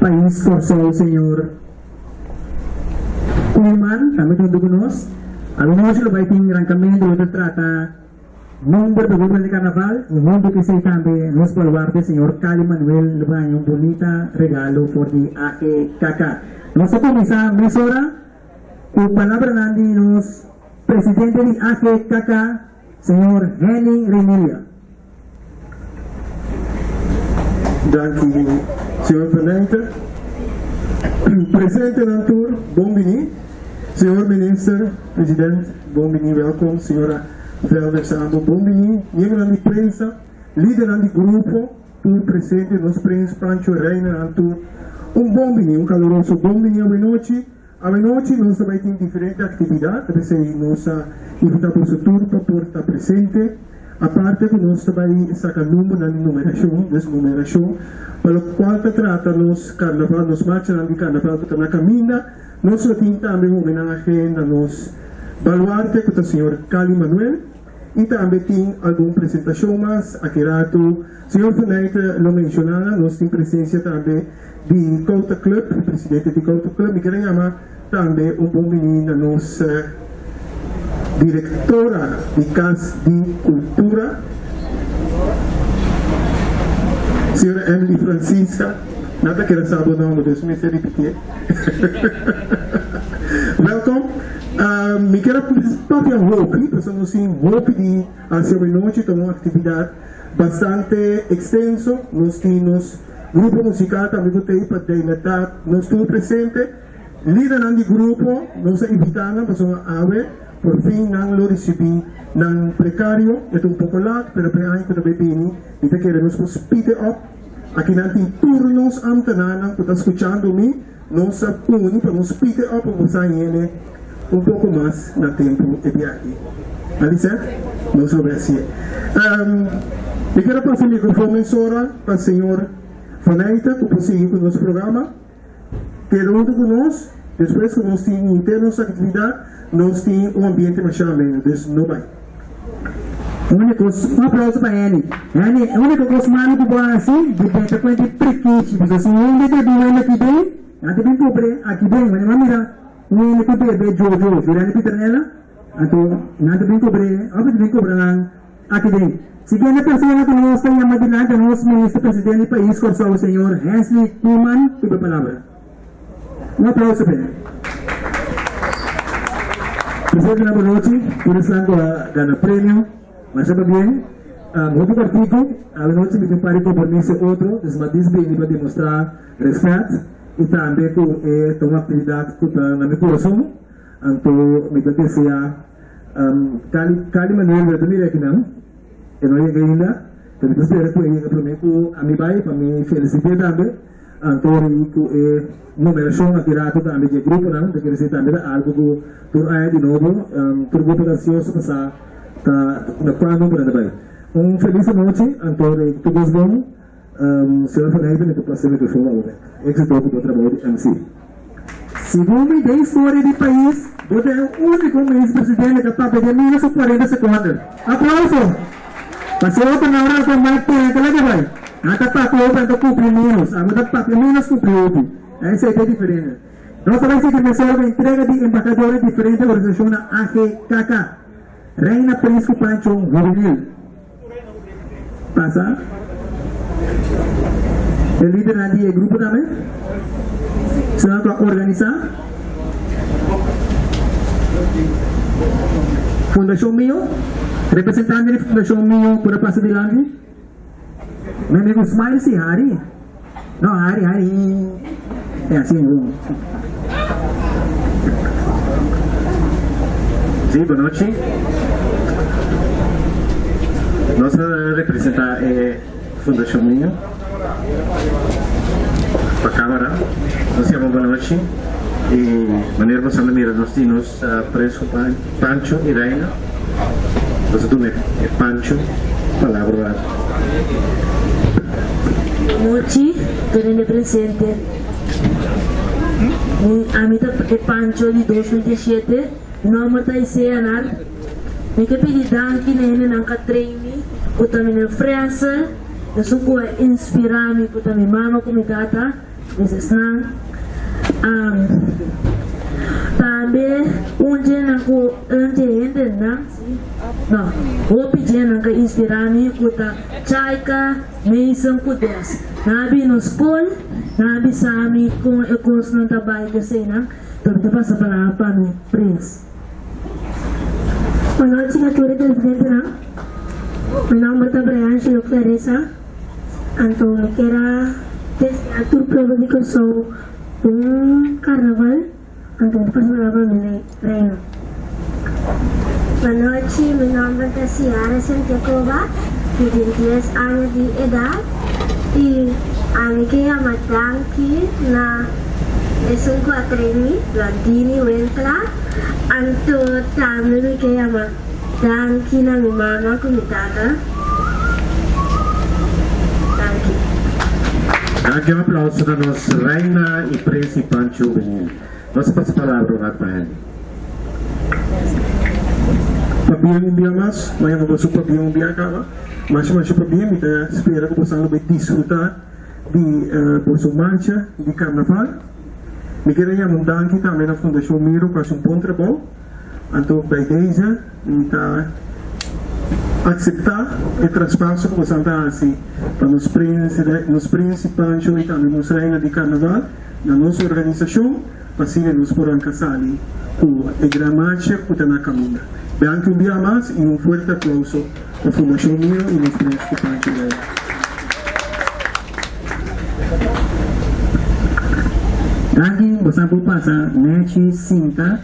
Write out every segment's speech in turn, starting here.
Pais Kòrsou señor Koeman tambe ta huntu ku nos. Awenochi lo bai tin rankamentu lo ta trata nomber pa gruponan di karnaval i huntu ku esei tambe nos baluarte señor Cali Manuel lo bai haña un bunita regalo for di AGKK. Nos ta kuminsá mesora ku palabranan di nos presidente di AGKK señor Henny Remilia. Danki señor Verneiter. Presentenan tur, bon bini. Señor Minister President, bon bini, welkom. Señora Velder Sambo, bon bini. Miembronan di prensa, lidernan di grupo, tur presente, nos Prins Pancho, Reinanan tur, un bon bini, un caluroso bon bini awenochi. Awenochi nos ta bai tin diferente actividad, ta p'esei nos a invita boso tur pa por ta presente. Aparte cu nos ta bai saca numbernan di numeracion, dus numeracion, pa locual ta trata nos carnaval, nos marchanan di carnaval cu ta na caminda, nos lo tin tambe un homenahe na nos baluarte cu ta señor Cali Manuel y tambe tin algun presentacion mas aki rato señor Verneite lo menciona nan. Nos tin presencia tambe di Kouta Club, presidente di Kouta Club. Mi kier a yama tambe un bon bini na nos directora di Cas di Cultura, señora Emily Francisca. Nan ta kere sa bo nomber, dus mi mester ripitié. Welkom. Mi kier a papia hopi, pasobra nos tin hopi di hasi awenochi, ta un actividad bastante extenso. Nos tin nos Grupo musical tambe cu t'ey pa deleita nos tur presente. Lidernan di grupo nos a invita nan pasobra awe por fin nan lo ricibi nan precario. E ta un poco laat pero pa e aña cu ta bay bini mi ta kere nos por speed it up. Aki nan tin tur nos ambtenaarnan cu ta scuchando mi, nos a puni pa nos speed it up pa por sa hende un poco mas na tempo e biahe. Alicet, nos lo bay hacié. Mi kier a pasa e microfon mesora pa señor Van Eijten cu por sigui cu nos programa. Keda hunto cu nos, despues cu nos tin henter nos actividad, nos tin un ambiente masha ameno, dus no bay. Unico, un aplauso pa Henny. Henny, e unico cos malo cu bo a haci, di benta cuenta e prikichi, pasobra si un hende debi un hende aki den, nan ta bin cubre aki den, wanneer bo a mira un hende cu bebe jojo, Juliana Pieternella, anto nan ta bin cobre, of ta bin cobra nan aki den. Siguiente persona cu nos ta yama dilanti nos Minister President di Pais Corsou Señor Hensley Koeiman cu e palabra. Un aplauso p'e. Presidente na bonochi, tur esnan cu a gana premio, masha pabien. Hopi partico, awenochi mi tin un par di compromiso otro, dus mi a disbini pa demostra respet y tambe cu e ta un actividad cu ta na mi corazon. Anto mi ta desea Cali Cali Manuel bo ta mira akinan e no yega ainda pero mi ta spera ku e yega prome ku ami bai pa mi felisite tambe anto ri ku e numerashon aki rato tambe dje gruponan ta kere si tambe ta algo ku tur aña di nobo tur grupo ta ansioso pa sa ta na kua number nan ta bai. Un felis anochi anto ri tur kos bon. Señor Van Heijden, mi ta pasa e microfoon awor. Éxito cu bo trabou di MC. Segun mi den historia di pais, bo ta e unico minister-presidente ca papia den menos cu cuarenta seconde. Aplauso! Pasobra otronan ora nan ta mic tene ta laga bay. Nan ta papia hopi, nan ta cumpli menos. Abo ta papia menos cumpli hopi. Esey ta e diferencia. Nos ta bay sigui mesora cu entrega di embahador di diferente organisacion na AGKK. Reina Prins cu Pancho Juvenil. Pasa. E lidernan di e grupo tambe. Esnan ku a organisá. Fundashon Mio. Representante di Fundashon Mio por a pasa dilanti. Mi amigo Smile si hari. No hari hari. E así un. Sí, bonochi. Nos a representa e Fundacion Mio pa camara. Nos yama bonochi y manera boso a mira nos tin nos preso Pancho y Reina. Nos a duna e Pancho palabra. Mochi, tur hende presente. Mi ami ta e Pancho di 2017, mi nomber ta Isaiah Nar. Mi ke pidi danki na hendenan ku a train mi, ku ta mi nan Frensel, esun ku a inspira mi, ku ta mi mama ku mi tata. Dus esnan tambe un dje nan ku un dje hendenan, no, hopi dje nan ka inspirá mi ku ta Chaika, Mason ku Des. Nan a bini nos skol, nan a bisa mi kon e kosnan ta bai ku eseinan, pero mi ta pasa palabra pa mi prins. Bonochi na tur e televidentenan. Mi nomber ta Brian Shilo Clarissa. Anto mi kier a desea tur pueblo di Kòrsou bon karnaval. Anto mi ta pasa palabra pa mi Reina. Bonochi, mi nomber ta Ciara Santiagoba, mi tin dies aña di edat i ami ke yama danki na esun ku a trae mi, Landini Winkla. Anto tambe mi ke yama danki na mi mama ku mi tata. Danki. Danki un aplauso na nos Reina y Prins y Pancho Benini. Nos a pasa palabra un rat pa Henny. Pabia un bia mas, ma yama boso pabia un bia kaba. Masha masha pabia, mi ta spera ku boso lo bai disfruta di boso marcha di karnaval. Mi kier a yama un danki tambe na Fundashon Miro ku hasi un bon trabou. Anto bij deze mi ta akseptá e traspaso ku boso ta hasi pa nos prins, nos prins Pancho i tambe nos reina di karnaval na nos organisashon pa asina nos por ranka sali ku e gran marcha ku ta na kaminda. Danki un bia mas i un fuerte aplauso pa Fundashon Miro i nos prins Pancho i reina. Danki, boso a por pasa nechi sinta.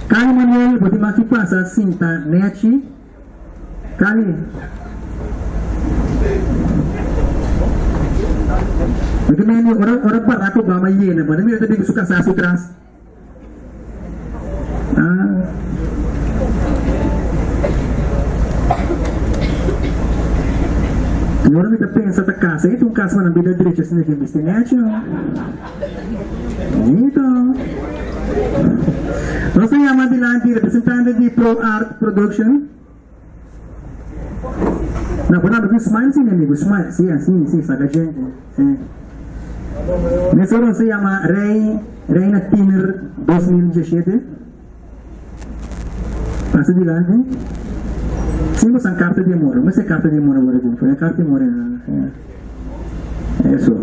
Cali Manuel, bo tin mas ki pasa sinta nechi. Cali. Mi ta mende ora ora Barack Obama yena, bo ta mira ta bin ku su kasá su tras. Ah. I ora mi ta pensa ta kasa, e ta un kas pa nan bida drecha asina ke bisti nechi no. Bonito. Nos ta yama dilanti representante di Pro Art Production. Na bo nada ku smile si mi amigo, smile. Si, así, si, saca gente. Si. Mesora nos ta yama Rey, Reina Tiener 2017. Pasa dilanti. Sin bo san carta di amor. Mester carta di amor awor aki. Pone carta di amor en. Eso.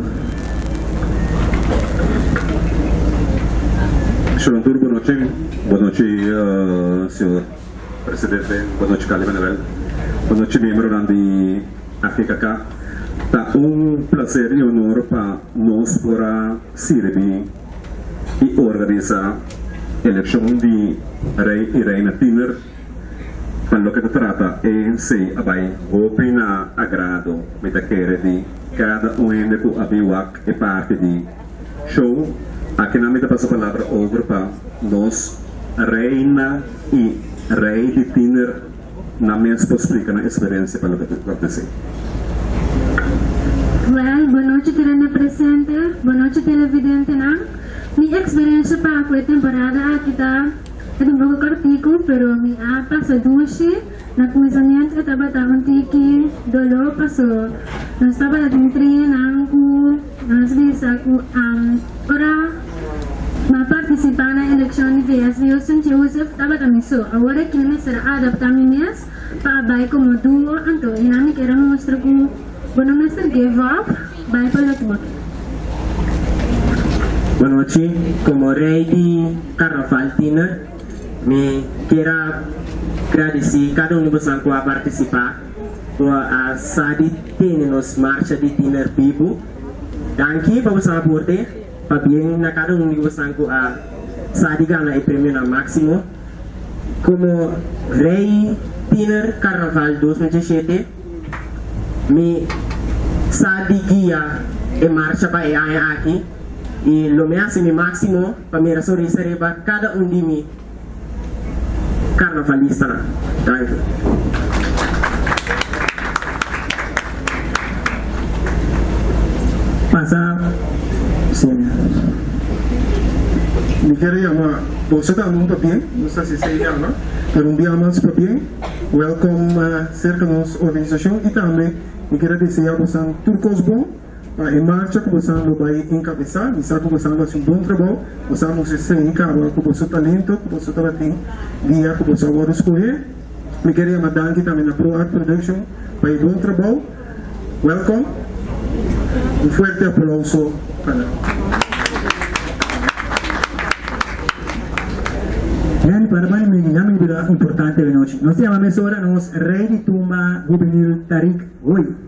Señor Tur, bon nochi. Bon nochi, señor presidente. Bon nochi, Cali Manuel. Bon nochi, miembronan di AGKK. Ta un placer y honor pa nos por a sirbi y organisa eleccion di Rey y Reina Tiener. Pa loke ta trata ANC a bai hopi na agrado, mi ta kere di kada un hende ku a bin wak e parti di show. Akinan mi ta pasa palabra over pa nos reina i rei di tiner nan mes por splika nan eksperensia pa loke ta akontesé. Well, bon nochi tur hende presente, bon nochi televidentenan. Mi eksperensia pa ku e temporada aki ta. E ta un poko kòrtiku, pero mi a pasa dushi. Na kuminsamentu e tabata un tiki doló paso nos tabata tin trinan ku nos bisa ku ora mi a partisipá na elekshon di VSBO Sint Joseph tabata mi so. Awor aki mi mester a adaptá mi mes pa a bai komo duo, anto einan mi kier a mustra ku bo no mester give up, bai pa loke bo ke. Bonochi, komo rei di Carnaval Tiener, mi kier a gradisí kada un di bosan ku a partisipá, ku a sa di tene nos marcha di tiener bibu. Danki pa bosan aporte, pabien na kada un di bosan ku a sa di gana e premionan máksimo. Komo Rei Tiener Carnaval 2017, mi sa di guia e marcha pa e aña aki i lo mi hasi mi máksimo pa mira sonrisa riba kada un di mi karnavalistanan. Danki. Pasa Sonia. Mi kier a yama boso tambe un pabien, no sa si esei yama, pero un bia mas pabien. Welkom serka nos organisashon i tambe mi kier a desea bosan tur kos bon. Pa e marcha ku boso lo bai enkabesá, mi sa ku boso lo hasi un bon trabou, boso a mustra esei kaba ku boso talento ku boso tabatin dia ku boso a wòrdu skohé. Mi kere yama danki tambe na Pro Art Production pa e bon trabou. Welkom. Un fuerte aplauso pa nan. Hen para bani migi ya mi bira importante awe nochi. Nos ta yama mesora nos rey di tumba hubenil Tariq Hoy.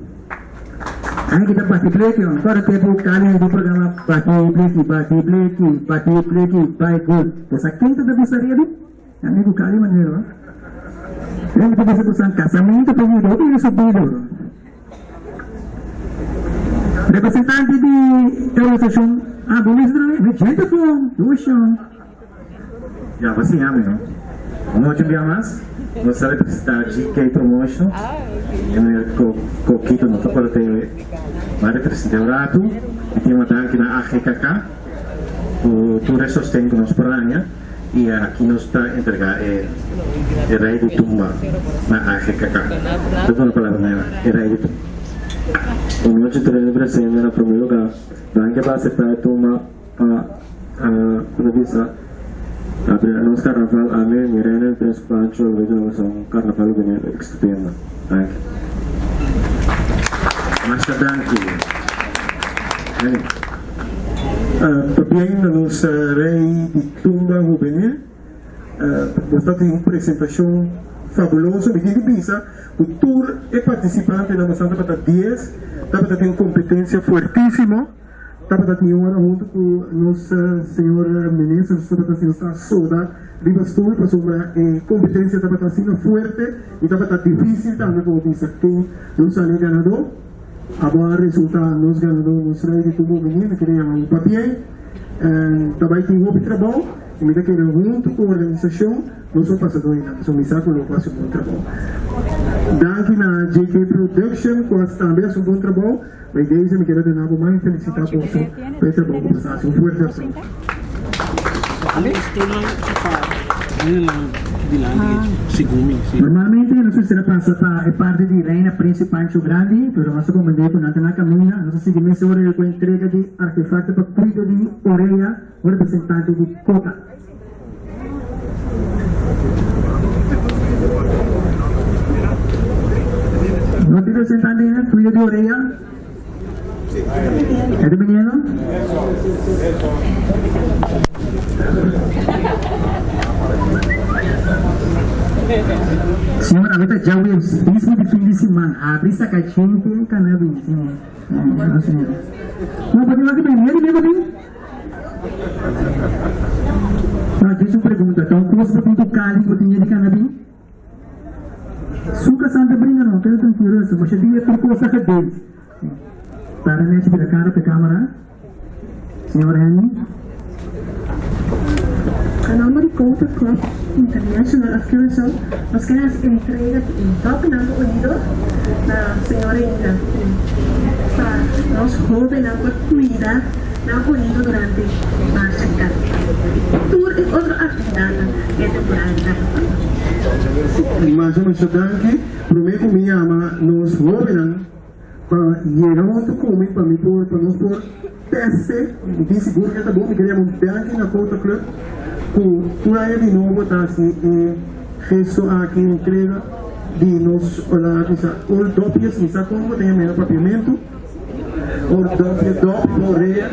Ai ki ta bati bleki man. Todo tempo Cali di programa bati bleki, bati bleki, bati bleki, bai gol. Bosa ken ta bisa redu? Amigo Cali manero. Ren ta bisa kusan casamento pa yuda hopi su bido. Representante di organisashon ah bo mes drone mi gente fo dushon. Ya bo siña mi no. Un ocho bia mas nos ta representa GK Promotions e meneer Kokito no ta por te ba representa un ratu y tin un danki na AGKK ku tur e sosten ku nos por haña y aki nos ta entrega e e rey di tumba na AGKK. Ta duna palabra na e rey di tumba. Un nochi tur hende presente na prome lugar danki pa acepta e tumba. Pa ku ta bisa abri nos karnaval ami mi reina mi prens Pancho lo duna boso un karnaval juvenil estupendo. Danki. Masha danki. Henny. Pabien na nos rey di tumba hubenil. Bo ta tin un presentashon fabuloso. Mi tin di bisa ku tur e partisipantenan, boso tabata dies, tabata tin un kompetensia fuertisimo. Tabata tin ora huntu ku nos señor minister nos tabata sin sa soda riba stul pasobra e kompetensia tabata asina fuerte i tabata difisil tambe pa bo bisa ken lo sali ganadó. Abo a resulta nos ganadó nos rei di tumbo bini mi kere yama bo pabien ta bai tin hopi trabou i mi ta kere huntu ku organisashon nos lo pasa dor einan pasobra mi sa ku lo hasi un bon trabou. Danki na JK Production ku tambe hasi un bon trabou. Bij deze mi kere duna bo man felicita boso pa e trabou ku boso a hasi. Un fuerte aplauso. Normalmente nos mester a pasa pa e parti di Reina Prince Pancho Grandi, pero nos a comprende cu nan ta na caminda. Nos a sigui mesora cu entrega di artefacto pa cuido di orea, un representante di Cota. No tin representante di cuido di orea? E ta biniendo? Señor, awe ta djaweps, mismo di fin di siman, habri saca gente cana bini, señor. No, señor. No, pasobra nan ta bini, mira di mi papi. No, djis un pregunta, ta un kos bo tin ku kali bo tin di kanabin? Suka santa bringa no, keda trankilo eso, masha dia tur kos a gebeurd. Para nechi bira kara pa e kamera, señor Henny. Na nomber di Kouter Club International of Curaçao nos ke hasi entrega di e dòpinan ku oido na señor Reina pa nos hóbennan por kuida nan oido durante marcha di karnaval i tur e otro aktividatnan den temporada di karnaval. Masha masha danki. Promé ku mi yama nos hóbennan pa yega huntu ku mi pa mi por pa nos por teste, mi tin sigur ke ta bon, mi kere yama un danki na Kouta Club ku tur aña di nobo ta hasi e gesto aki, entrega di nos ola bisa oordopjes, mi sa kon bo ta yama e na papiamentu, oordopje, dòpi pa orea,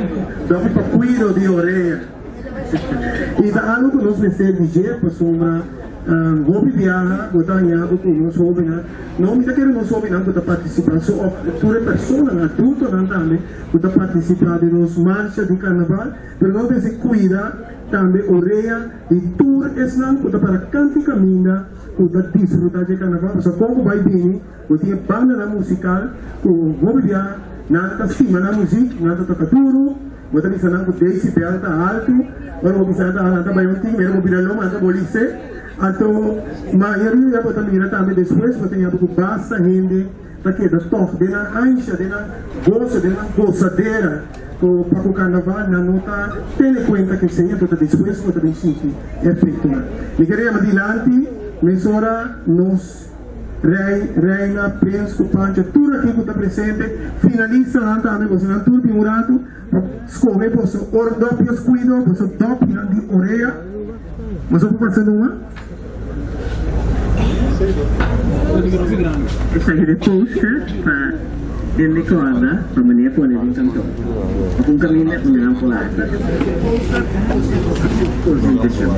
dòpi pa kuido di orea. I ta algu ku nos mester di dje pasobra hopi biaha bo ta haña bo ku nos hóbennan, no mi ta kere nos hóbennan ku ta partisipá so òf tur e personanan, adultonan tambe ku ta partisipá den nos marcha di karnaval, pero nos mester kuida tambe orea di tur esnan ku ta para kanti kaminda ku ta disfrutá dje karnaval pasobra kon ku bai bini bo tin e bandanan musikal ku hopi biaha nan ta stima nan muzik, nan ta toka duru. Bo ta bisa nan ku decibel ta haltu, ora bo bisa nan ta haltu, nan ta bai un tin, mira bo bira loma, nan ta bolise. Anto mayoria bo ta mira tambe despues bo ta yaba ku basta hende ta keda tòg den nan ansha, den nan goso, den nan gosadera ku pa ku karnaval nan no ta tene kuenta ku esei, anto ta despues bo ta bin sinti efektonan. Mi kere yama dilanti mesora nos. Rei, Reina, Prins ku Pancho, tur aki ku ta presente, finalistanan tambe, bosonan tur tin un ratu pa skohe boso oordopjes kuido, boso dòpinan di orea. Boso por pasa numa? Esaki ta e poster pa hende kòrda pa manera pone den kantor òf un kaminda unda nan por hasi presentashon.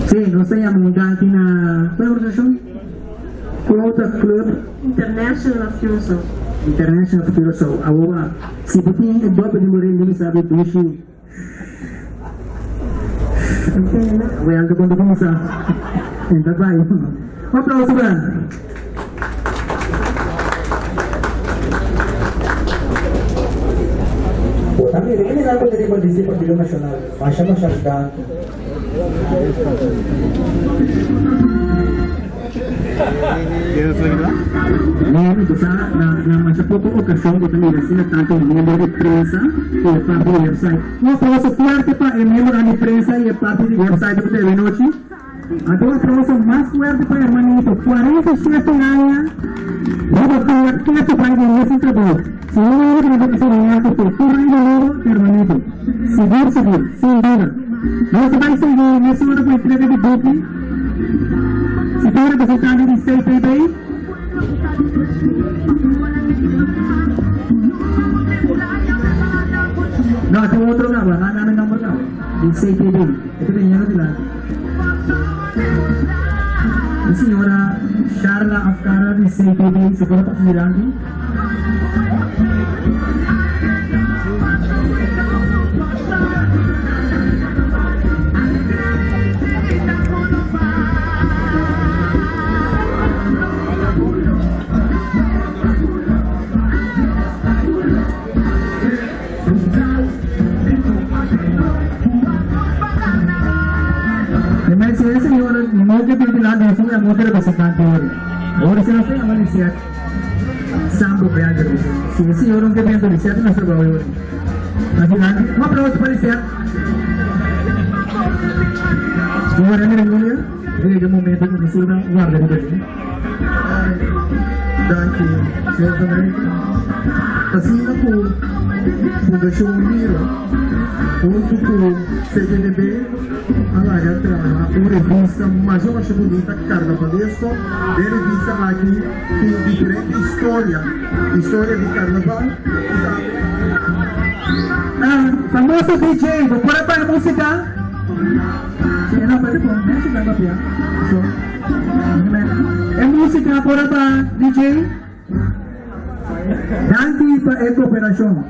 Sí, nos ta yama un danki na cual organisacion? Quota Club International of Curaçao. International of Curaçao. Awor, si bo tin e dope di Morel Lima sabi dushi. Awor algo bon ta cuminsa. Enta bai. Un aplauso pa nan. Bo ta mira e nan ku ta riba lista di Partido Nashonal. Masha masha danki. Miembro bo sa na na masha poko okashon bo ta mira asina tantu miembro di prensa ku e parti di website. Un aplauso fuerte pa e miembronan di prensa i e parti di website ku ta e nochi. Anto un aplauso mas fuerte pa hermanito, 47 aña riba pia ketu bai den mesun trabou. Si un hende ku no ta hasi milager ku tur rei di mundo ta hermanito. Sigur sigur, sin duda. Nos ta bai sigui mesora ku entrega di buki. Si tin un representante di CPB? No, tin otro caba, nan dame nomber caba, di CPB, e ta biniendo dilanti. E señora Sharla Afkara di CPB, si por a pasa dilanti. E mester si e señora no ke bin dilanti nos un otro representante ora. Ora si nos ta yama Lisette Sambo Belder. Si e señora no ke bin anto Lisette nos trabou ora. Mas dilanti un aplauso pa Lisette. Señora Henry Julia. Yega e momento ku nos ta warda riba dje. Danki, señor Van Reken. Asina ku Fundashon Miro huntu ku CTDB a laga traha un revista masha masha bunita, karnavalesko. Den revista aki tin diferente historia, historia di karnaval i tambe. Famoso DJ, bo por a paga musika? Si e no pwede pon musica papia. So, e musica por a pa DJ. Danki pa e cooperacion.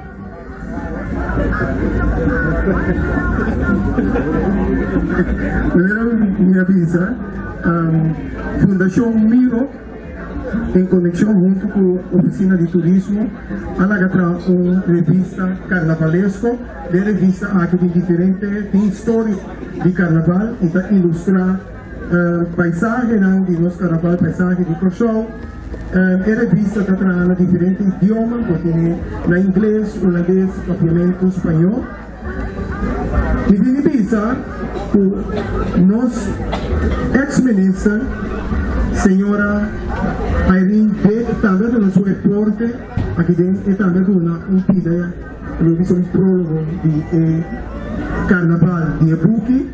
Primero mi a bisa Fundacion Miro en conexion hunto cu Oficina di Turismo a laga traha un revista carnavalesco. Den revista aki tin diferente tin historia di carnaval y ta ilustra paisahenan di nos carnaval, paisahe di Corsou. E revista ta traha na diferente idioma, bo tene na ingles, hulandes, papiamento, spañó. Mi bini bisa ku nos ex minister señora Irene Beek tambe a duna su aporte aki den e tambe a duna un pida lo bisa un prologo di e carnaval di e buki.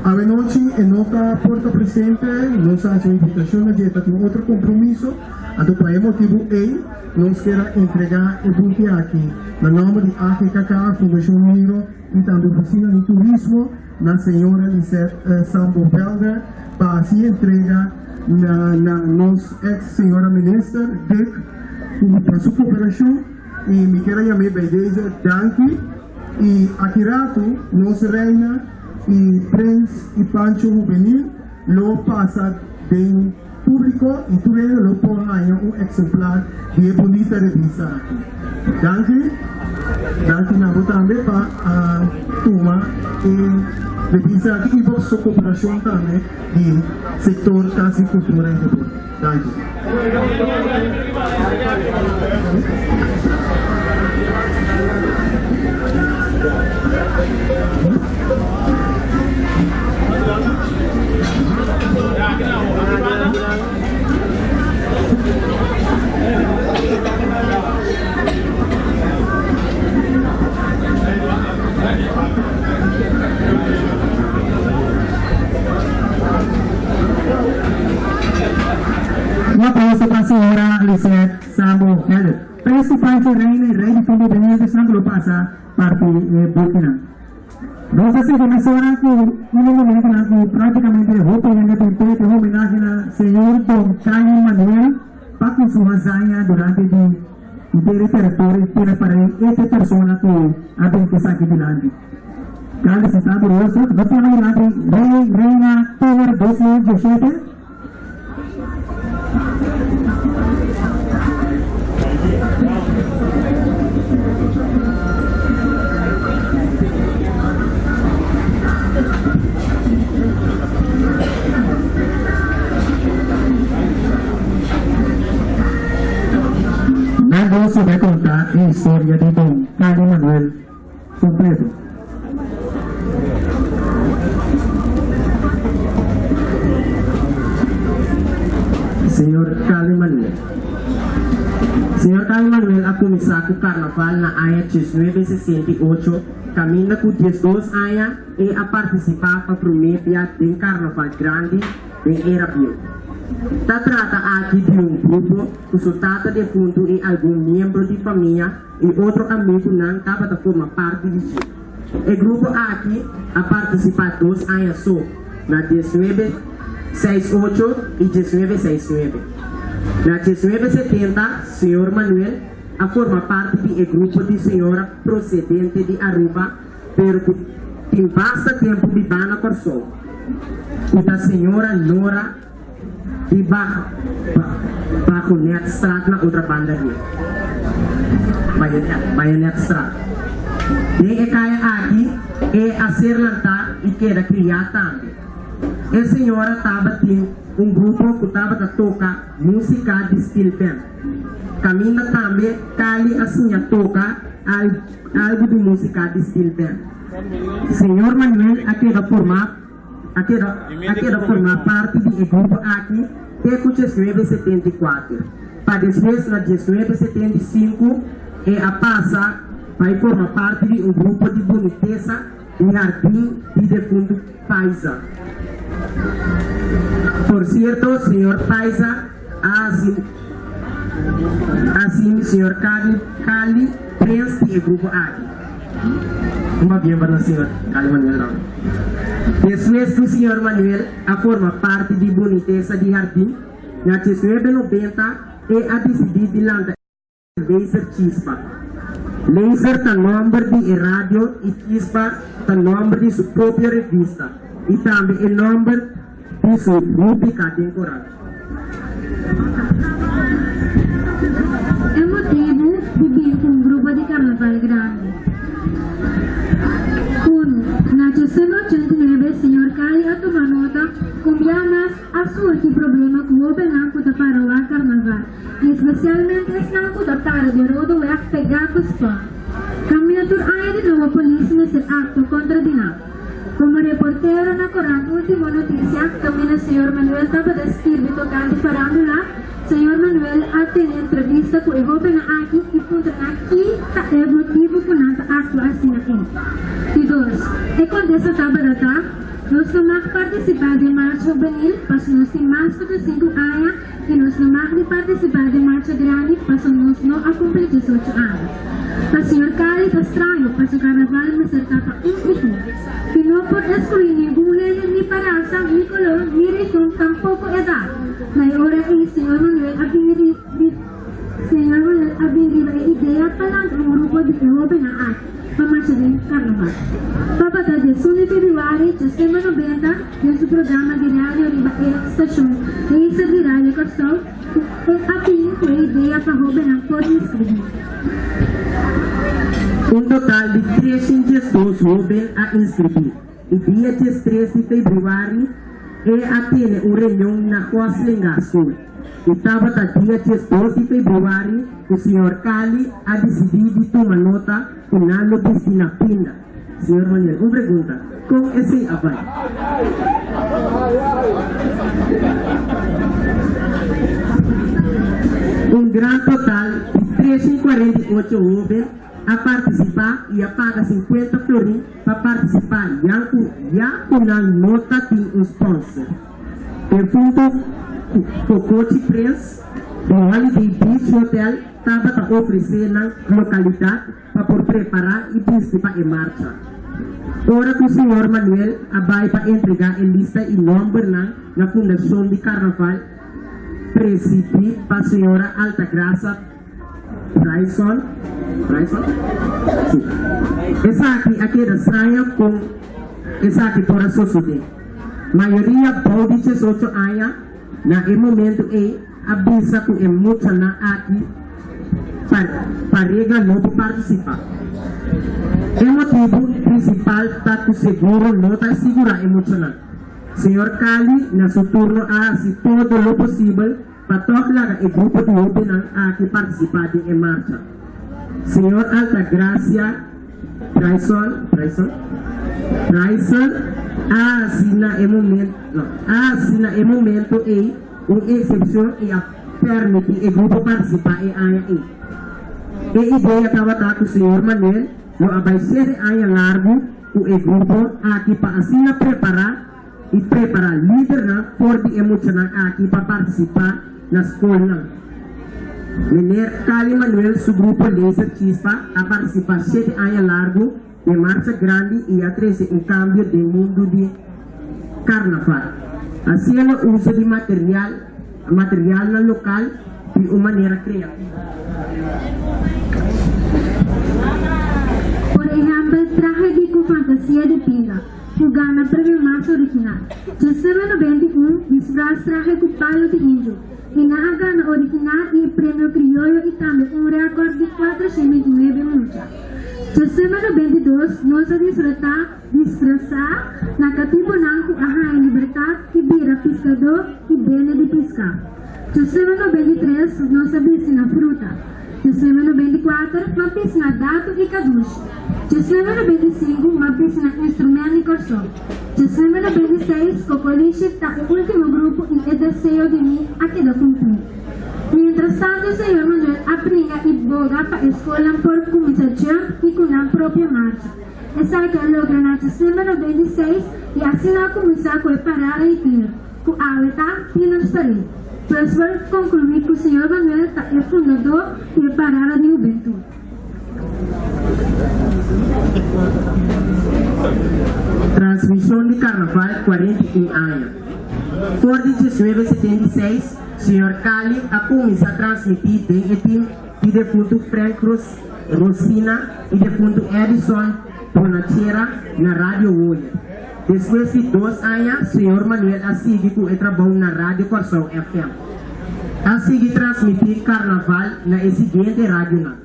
Awenochi e no ta por ta presente, nos a haci un invitacion na dje, ta tin otro compromiso, anto pa e motibu ey nos kier a entrega e buki aki na nomber di AGKK, Fundacion Miro y tambe Oficina di Turismo na señora Lisette Sambo Velder pa haci entrega na na nos ex señora minister Dick pa su cooperacion y mi kier a yam'e bij deze danki. Y aki rato nos Reina y Prins y Pancho Hubenil lo pasa den publico y tur hende lo por haña un exemplar di e bunita revista aki. Danki. Danki na bo tambe pa a tuma e revista aki y boso cooperacion tambe di sector Cas di Cultura y Deporte. Danki. Un aplauso pa señora Lisette Sambo Heller. Presu Pancho Reina y Rey di Tumbo Benito Santo lo pasa parti e bukinan. Nos a sigui mesora cu un di momentonan cu practicamente hopi hende a bin p'e te homenahe na señor Don Cayo Manuel pa cu su hazaña durante di henter e territorio y pone parey e te persona cu a bin esaki dilanti. Grande si ta curioso, nos yama dilanti Rey Reina Tower 2017. Nan dos lo bai conta e historia di Don Cali Manuel completo. Señor Cali Manuel. Señor Cali Manuel a cuminsa cu carnaval na aña 1968 caminda cu 12 aña e a participa pa prome bia den carnaval grandi den era bieu. Ta trata aki di un grupo ku su tata defuntu i algun miembro di famia i otro amigunan tabata forma parti di dje. E grupo aki a partisipá dos aña so, na diesnuebe seis ocho i diesnuebe seis nuebe. Na diesnuebe setenta, señor Manuel a forma parti di e grupo di señora prosedente di Aruba pero ku tin basta tempu bibá na Kòrsou, ku ta señora Nora di Bajonetstraat na otra banda di Bajonetstraat. Den e kaya aki e a ser lantá i keda kriá tambe. E señora tabatin un grupo ku tabata toka músika di steel band. Kaminda tambe Kali a siña toka algu di músika di steel band. Señor Manuel a keda formá a keda a keda formá parti di e grupo aki te ku 1974, pa despues na 1975 e a pasa bai forma parti di un grupo di bunitesa di hardin di defuntu Paiza. Por sierto señor Paiza a hasi hasi señor Cali Cali prens di e grupo aki. Un pabien pa nos señor Cali Manuel Ramos. Despues ku señor Manuel a forma parti di Bunitesa di Hardin na 1990 e a disidí di lanta Laser Chispa. Laser ta nòmber di e radio i Chispa ta nòmber di su propio revista i tambe e nòmber di su rúbrika den koran. E motibu di bin ku un grupo di karnaval grandi. Unu, na 889 señor Cali a tuma nota ku bia mas a surgi problema ku hóbennan ku ta para wak karnaval i espesialmente esnan ku ta para den Rodeweg pegá ku spòn. Kaminda tur aña di nobo polis mester aktua kontra di nan. Komo reportero na korant Ultimo Noticia, kaminda señor Manuel tabata skirbi tokante farándula, señor Manuel a tene entrevista ku e hóbennan aki i puntra nan ki ta e motibu ku nan ta aktua asina ei. Di dos, e kontesta tabata ta, Nos no mag partisipá den marcha hubenil pasobra nos tin mas ku 5 aña i nos no mag di partisipá den marcha grandi pasobra nos no a kumpli 18 aña. Pa señor Cali ta straño pasobra carnaval mester ta pa un i tur. I no por excluí ningun hende ni pa rasa, ni color, ni region, tampoco edad. Na e ora ei señor Manuel a bin ri señor Manuel a bin riba e idea pa lanta un grupo di e hobennan aki pa marcha den carnaval. Tabata 11 di februari 1990 den su programa di radio riba e stacion Laser di Radio Kòrsou ku e a bin ku e idea pa hóbennan por inskribí. Un total di 302 hóben a inskribí i dia 13 di febrüari e a tene un reunion na Goslinga School. I tabata dia 12 di febrüari ku señor Cali a disidí di tuma nota ku nan lo bisti na pinda. Señor Manuel, un pregunta, kon esei a bai? Un gran total di 348 hóben a partisipá i a paga 50 florin pa partisipá ya ku ya ku nan no ta tin un sponsor. Defunto Cocochi Prins di Holiday Beach Hotel tabata ofresé nan lokalidat pa por prepará i bisti pa e marcha. Ora ku señor Manuel a bai pa entregá e lista i nòmbernan na Fundashon di Karnaval presidí pa señora Altagracia Bryson, Bryson? Sí. Esaki a keda straño kon esaki por a sosodé. Mayoria bou di 18 aña na e momentu ei a bisa ku e muchanan aki pa pa regla no por partisipá. E motibu prinsipal ta ku seguro no ta sigurá e muchanan. Señor Cali na su turno a hasi todo lo posibel pa tòg laga e grupo di hóbennan aki partisipá den e marcha. Señor Altagracia Bryson, Bryson? Bryson a hasi na e momento, no, a hasi na e momento ei un eksepshon i a permití e grupo partisipá e aña ei. E idea tabata ku señor Manuel lo a bai shete aña largu ku e grupo aki pa asina prepará. i prepará lidernan for di e muchanan aki pa partisipá na skolnan. Meneer Cali Manuel su grupo Laser Chispa a partisipá shete aña largu den Marcha Grandi i a trese un kambio den mundu di karnaval, hasiendo uso di material materialnan lokal di un manera kreativo. Por ehèmpel, trahe di ku fantasia di pinga, ku gana premio mas original. Djesnuebe 91, disfras trahe ku palu di inju, i nan a gana original i e premio krioyo i tambe un rèkòrt di 429 mucha. Djesnuebe 92, nos a disfrutá disfrasá na katibunan ku a haña libertat i bira piskadó i bende di piská. Djesnuebe 93, nos a bisti na fruta. Djesnuebe 94, m'a bisti na datu i kadushi. Djesnuebe 95, m'a bisti na instrumènt di Kòrsou. Djesnuebe 96, Kokolishi ta e último grupo i e deseo di mi a keda kumplí. Mientrastantu señor Manuel a bringa i boga pa e skolnan por kuminsá jump i ku nan propio marcha. Esaki a logra na djesnuebe 96 i asina a kuminsá ku e parada di tiner, ku awe ta Tieners Parade. Pues por konkluí ku señor Manuel ta e fundadó di e parada di hubentut. Transmishon di Karnaval 41 aña. For di 1976 señor Cali a kuminsá transmití den e tim di defuntu Frank Rosina i defuntu Edison Bonachera na Radio Woyer. Despues di dos aña señor Manuel a sigui ku e trabou na Radio Kòrsou FM. A sigui transmití Karnaval na e siguiente radionan,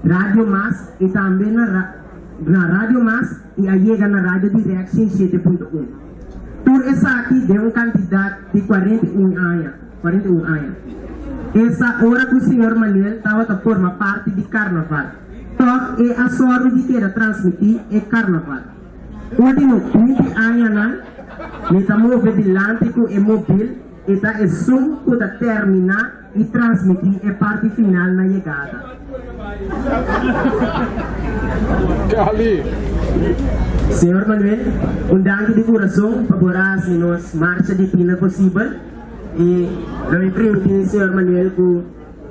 Radio Mas i tambe na na Radio Mas i a yega na Radio Direct 107.1. Tur esaki den un kantidat di 41 aña, 41 aña. Esa ora ku señor Manuel tabata forma parti di Karnaval, tòg e a sòru di keda transmití e Karnaval. Último 20 añanan mi ta move dilanti ku e mobil i ta esun ku ta terminá i transmití e parti final na yegada. Señor Manuel, un danki di kurason pa por a hasi nos marcha di tiner posibel i lo mi primintí señor Manuel ku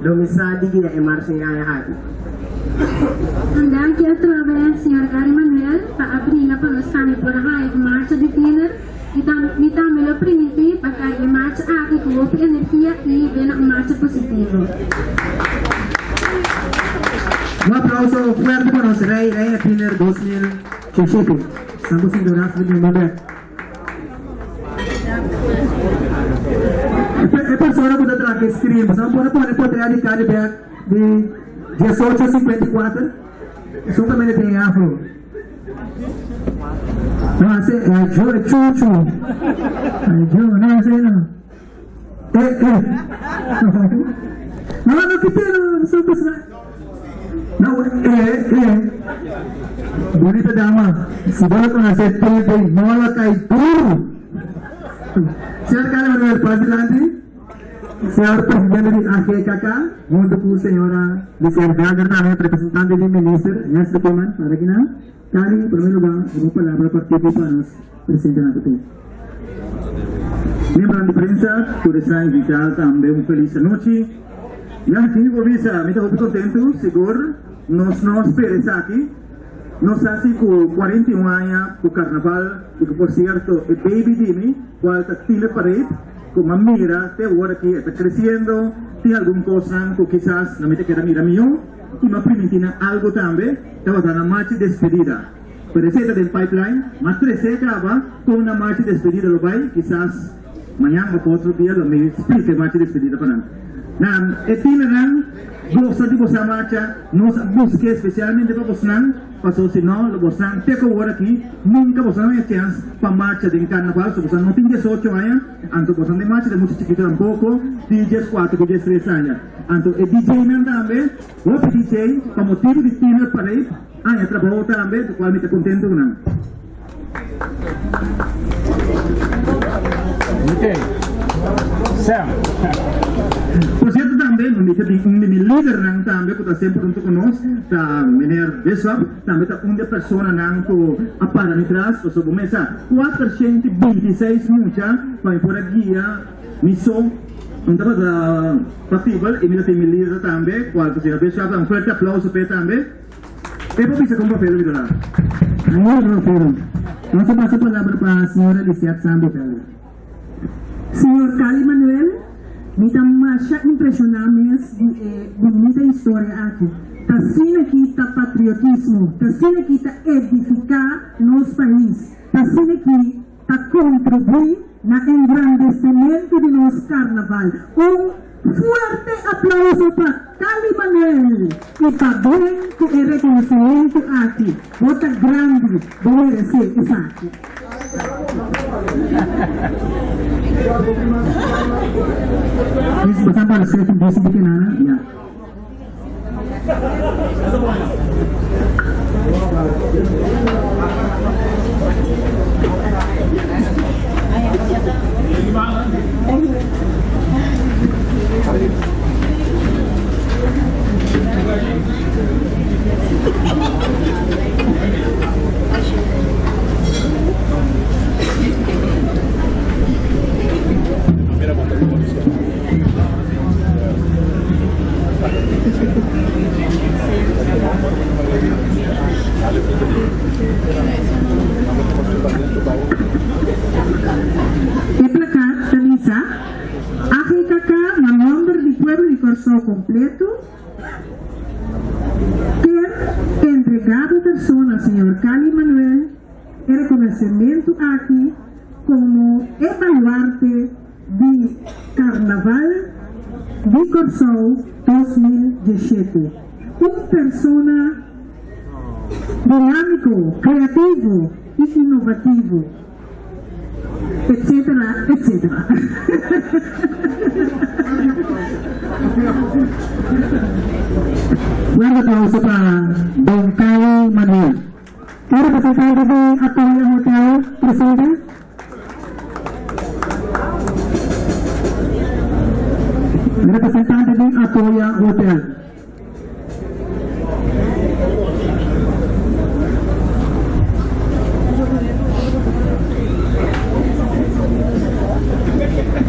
lo mi sa di guia e marcha e aña aki. Un danki atrobe señor Gary Manuel pa a bringa pa nos tambe por a haña un marcha di tiner i mi tambe lo primintí pa kai e marcha aki ku hopi energia i hib'é na un marcha positivo. Un aplauso fuerte pa nos Rey Reina Tiner 2017. Estamos sin donas di mi bek. E persona ku ta traha e screen, boso por pone potret di Cali bek di 1854? Esun kaminda tin e afro. No, ese e Joe, e Chuchu. E Joe, no, ese no. E, e. No, no, kite, no, no, no, no, e, e. Bonita dama, si bo no conoce Pepe, no lo cai duro. Señor Carlos Manuel, pasa dilanti. Señor Presidente di AGKK, junto cu señora Lucille Berger tambe, representante di Minister Nestor Koeman, para aki nan. Cari, en primer lugar, un palabra cortico pa nos presentenan cu tin. Miembronan di prensa, tur esnan invitá tambe un felis anochi. Ya, kiko por bisa, mi ta hopi kontentu, sigur nos no a spera esaki. Nos sa si ku 41 aña ku karnaval i ku por sierto e baby di mi, kual ta Tine Parade, ku m'a mira te awor aki e ta kresiendo, tin algun kosnan ku kisas no mi ta keda mira mihó i m'a primintí nan algu tambe, tabata nan marcha despedida. Pero esei ta den pipeline, m'a tres'é kaba kon nan marcha despedida lo bai, kisas mañan òf otro dia lo mi splika e marcha despedida pa nan. Nan, e tinernan gosa di bosa marcha, nos a busk'é spesialmente pa bosnan, paso si no lo bosnan te ku awor aki nunka bosnan no haña chèns pa marcha den karnaval, so bosnan no tin 18 aña, anto bosnan den marcha ta mucha chikitu tampoko, di 14 ku 13 aña. Anto e DJ-nan tambe, hopi DJ pa motibu di Tiner Parade haña trabou tambe, lo kual mi ta kontentu ku nan. Ok. Sam. Por sierto tambe. Tambe mi ta bin un di mi lidernan tambe ku ta semper huntu ku nos, ta meneer Bisschop, tambe ta un di e personanan ku a para mi tras, pasobra bo mes sa 426 mucha pa mi por a guia mi so no tabata posibel i mi ta tin mi lider tambe kual ta señor Bisschop, un fuerte aplauso p'e tambe. E por bisa kon papel mi ta da. Añor Rofero, nos a pasa palabra pa señora Lisiat Sambo Belder. Señor Cali Manuel, mi ta masha impresioná mes di e bunita historia aki. Ta asina ki ta patriotismo, ta asina ki ta edifiká nos pais, ta asina ki ta kontribuí na engrandesimentu di nos karnaval. Un fuerte aplauso pa Cali Manuel i pabien ku e rekonosimentu aki. Bo ta grandi, bo meresé esaki. Please, basta para ser un beso de nana, ya. E plakat ta bisa, AGKK na nòmber di pueblo di Kòrsou kompleto kier entregá bo persona señor Cali Manuel e rekonosementu aki komo e baluarte di Karnaval di Kòrsou 2017. Un persona dinámiko, kreativo i inovativo, etcétera, etcétera. Fuerte aplauso pa Don Cali Manuel. Un representante di Apoyo Hotel presente. Representante di Apoya Hotel.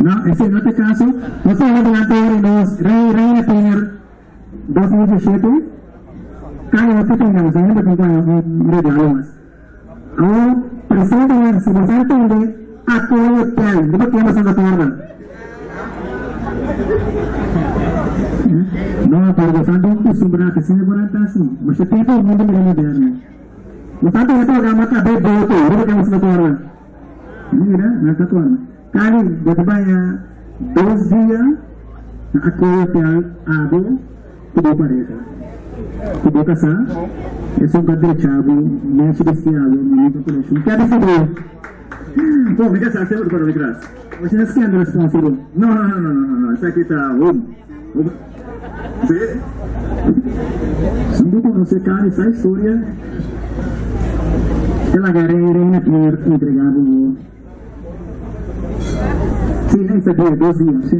No, esei no ta e caso. Nos ta adelante ora nos Rey Reina Tiner 2017. Cada otro tengamos, ainda tin un regalo mas. Awor, presente si boso a tende Apoyo Hotel, riba ken boso ta torna? No, pero boso a kustumbrá, asina bo nan ta hasi. Masha tempu e mundu bira moderno. Boso a tende e programa Kabé Boto, riba ken boso ta torna? Mira, nan ta torna. Kali, bo ta baña dos dia na Akoyo Hotel abo ku bo pareha. Ku bo kasá, esun pa drecha bo, mechi bisti abo, munita koleshon. Ke a bisti bo? Bo, mi kasá semper ta para mi tras. Bo ta siendo responsibel? No, no, no, no, no, no, esaki ta home. Sí. Sin bo konosé Kali sa historia, te laga rei reina kier entregá bo. Sí, esa dia, dos dia, sí.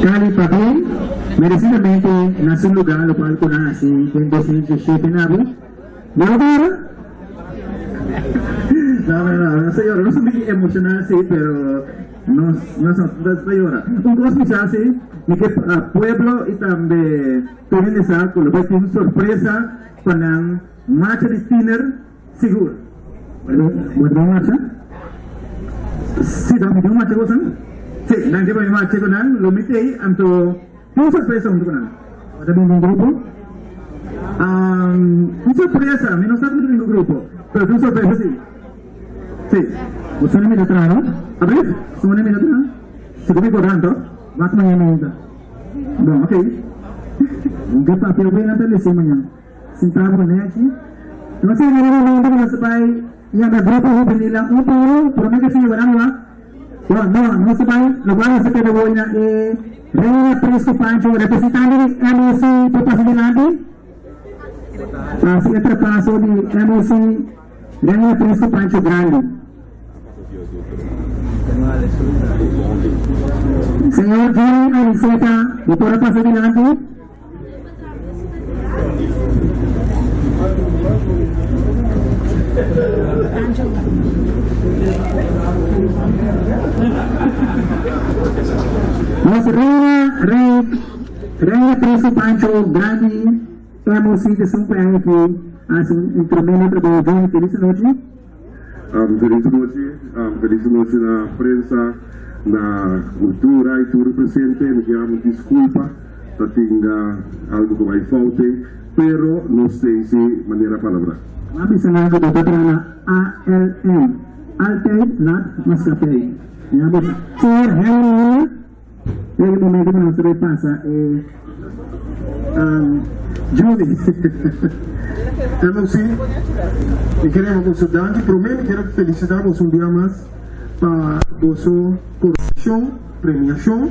Cali Pabien, merecidamente na su lugar locual cu nan haci den 2017 nabo. No lo dura? No, no, no, no ta yora. Nos ta un biki emocional si, pero nos no ta yora. Un cos mi sa si, mi ke pueblo y tambe tur hende sa cu lo bay tin un sorpresa pa nan marcha di tiner sigur. Bo ta bay marcha? Si, ta mi tin un marcha ku bosan. Si, nan ke pa mi marcha ku nan, lo mi t'ei, anto tin un sorpresa huntu ku nan. Bo ta bin ku un grupo? Un sorpresa, mi no sa ku mi ta bin ku grupo, pero tin un sorpresa si. Si. Bo sona mi ta traha, no? Abrir? Sona mi ta traha? Si ku mi por anto. Wak mañana mi ta. Bon, ok. Un ke papia wena ta lese mañana. Sintá bo nèchi. Nos a yega na e momento ku nos ta bai yama e grupo hubenilnan un pa un, promé ku e señoranan wak. Bo, no, nos ta bai, lokual nos ta keda woi na e Reina Prisco Pancho, representante di MOC por pasa dilanti. Pa hasi e trapaso di MOC Reina Prisco Pancho Grandi. Señor Johnny Aniceta, bo por a pasa dilanti. Nos reina, rey, reina Preso Pancho Grandi, MOC de Sun Aña aki haci un tremendo trabou. Johnny, feliz anochi. Feliz nochi, feliz nochi na prensa, na cultura y tur presente. Mi kier haci un disculpa ta tin algo cu bay fout, pero nos tin si manera palabra. M'a bisa nan cu bo ta traha na ALM, Altijd Laat Maatschappij. Mi a bisa, Señor Henry Miller, den e momento cu nos ta bay pasa e. Judy, MOC, mi quiere yama boso danki. Prome mi quiere felicita boso un dia mas pa boso coronacion, premiacion.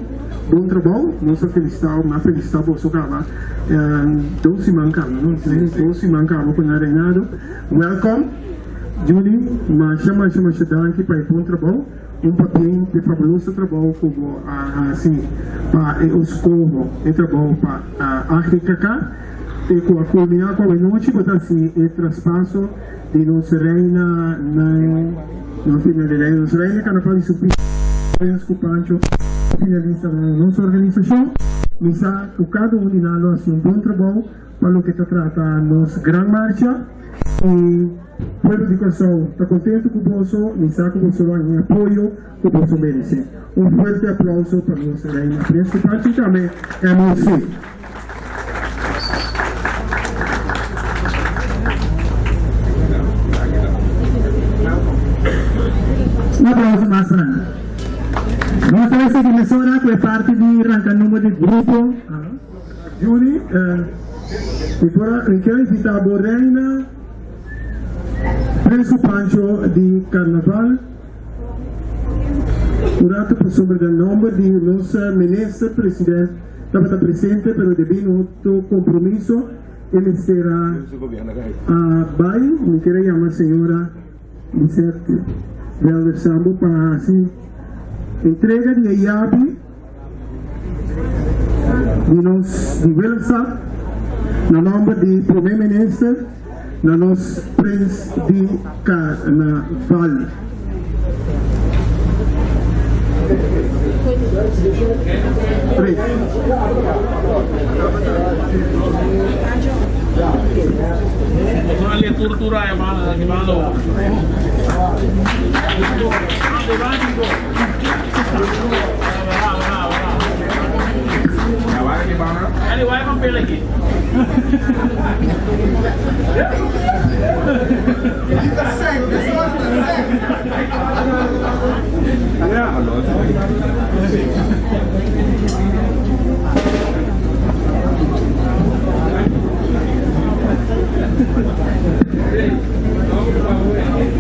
Bon trabou. Nos a felicita, mi a felicita boso caba dos siman caba, no? Dos siman caba cu nan reinado. Welcome. Judy, masha, masha, masha danki pa e bon trabou. Un pabien p'e fabuloso trabou ku bo a hasi pa e oskoho, e trabou pa AGKK, e ku a kulminá ku awenochi bo ta hasi e traspaso di nos Reina na no final di Reina, nos Reina Carnaval di su Prins ku Pancho finalista na nos organisashon. Mi sa ku kada un di nan lo hasi un bon trabou pa loke ta trata nos gran marcha i Pueblo di Kòrsou ta kontentu ku boso, mi sa ku boso lo haña e apoyo ku boso meresé. Un fuerte aplauso pa nos Reina Fresco Pachi tambe MOC. Un aplauso mas pa nan. Nos ta bai sigui mesora ku e parti di ranka number di grupo. Judy, mi por a, mi kier invita bo Reina. Preso Pancho di Carnaval un rato pasobra den nomber di nos Minister President tabata presente pero debi un otro compromiso e mester a bay. Mi kier a yama señora Lisette Velder Sambo pa haci entrega di e yabi. Di nos di Willemstad, na nomber di Prome Minister, na nos Prins di Carnaval. Tres.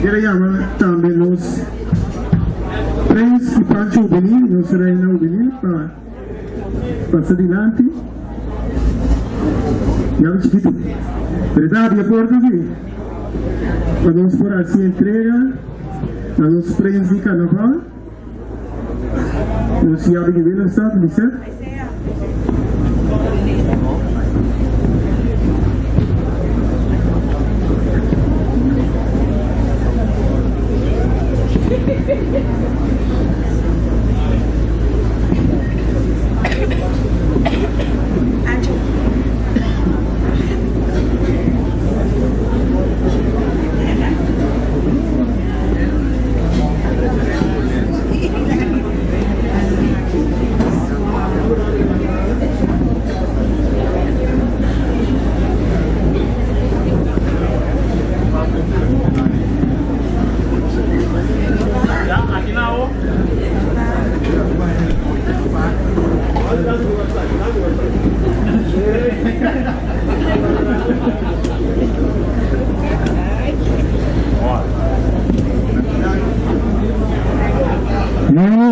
Quiero yama tambe nos. Prins y Pancho Juvenil, nos Reina Juvenil pa pasa dilanti. Ya chiquito. Pero ta habia porta si. Pa nos por haci entrega na nos Prins di Carnaval. Nos yabi di Willemstad, Lisette.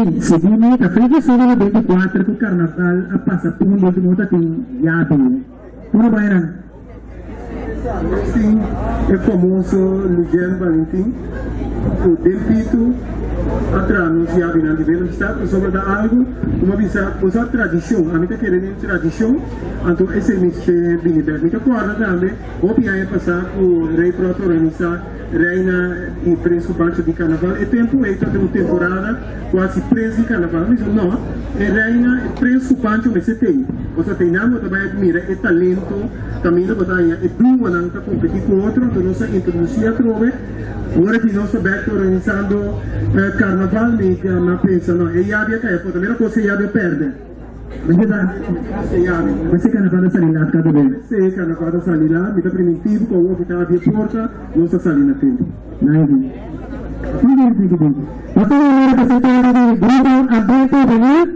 Ei, segun mi ta fe djesun di 24 ku karnaval a pasa punto ku no ta tin yabi. Unda bai nan? Nos tin e famoso Lujan Valentin ku den pitu a traha nos yabinan di Willemstad pasobra ta algu ku mi a bisa bo sa tradishon, ami ta kere den tradishon anto esei mester bini bek. Mi ta kòrda tambe hopi aña pasá ku Rey Prot a organisá Reina i Prins ku Pancho di Karnaval. E tempu ei tabata un temporada ku hasi Prins di Karnaval. Mi bisa no, e Reina i Prins ku Pancho mester tei. Pasobra teinan bo ta bai mira e talento kaminda bo ta haña e duonan ta kompetí ku otro. Anto nos a introdusí atrobe. Ora ki nos ta bèk ta organisando Karnaval mi a pensa no e yabi a kai afó. Ta mira kos ku e yabi a pèrdè. Mester carnaval ta sali laat cada bes. Si carnaval ta sali laat, mi ta primintí bo cu awor cu ta abri e porta, nos ta sali na tempo. Nice. Muy bien, thank you, thank you. Nos ta wak representante di Grupo Ambiente Juvenil.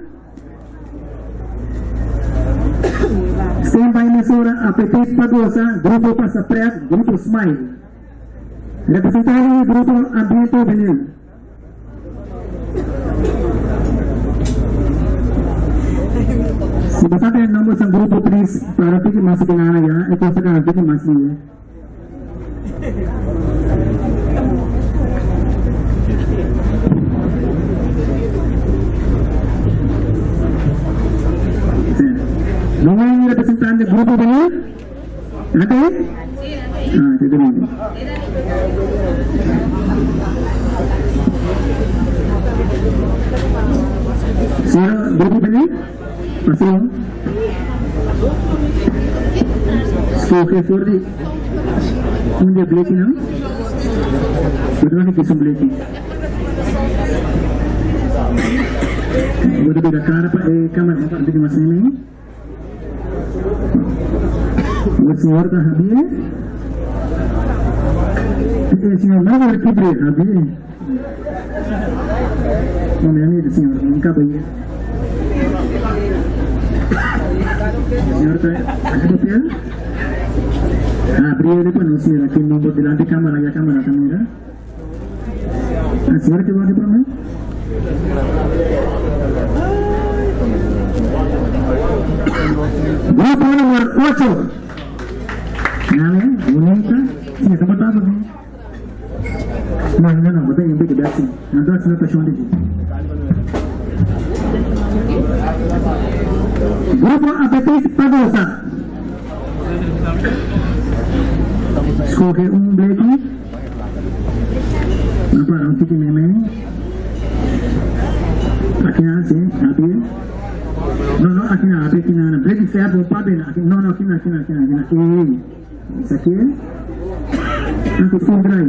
Stand by mesora Apetit pa Goza, Grupo Pasa Pret, Grupo Smile. Representante di Grupo Ambiente Juvenil. Si bo sa den nomber san grupo please para tiki mas ki nana ya e cosa kana tiki mas liye. No hay representante grupo bani? Ate? Ah, te debe. Señora, grupo bini? Pasión. Scoge for di un di e blekinan. Bo ta wak ki un bleki. Bo ta bira kara pa e camera pa bini mas nene. O señor ta Javier. E señor no ver que bre Javier. No me amigo, señor, un caballero. Señor ta aquí papel. Abriele pa nos mira aquí nombre delante cámara ya cámara ta mira. A señora que guarda para mí. Grupo número 8. Nada, bonita. Sí, está botando, ¿no? No, no, no, bota en big así. No te haciendo pasión de ti. Grupo Apetit Pagosa. Escoge un bleki. No para un tiki meme. Aki na si, abi. No, no, aki na, abi, aki na. Bleki fea bo pabe na. Aki, no, no, aki na, aki na, aki na, aki na. Ey, esaki. Aki full dry.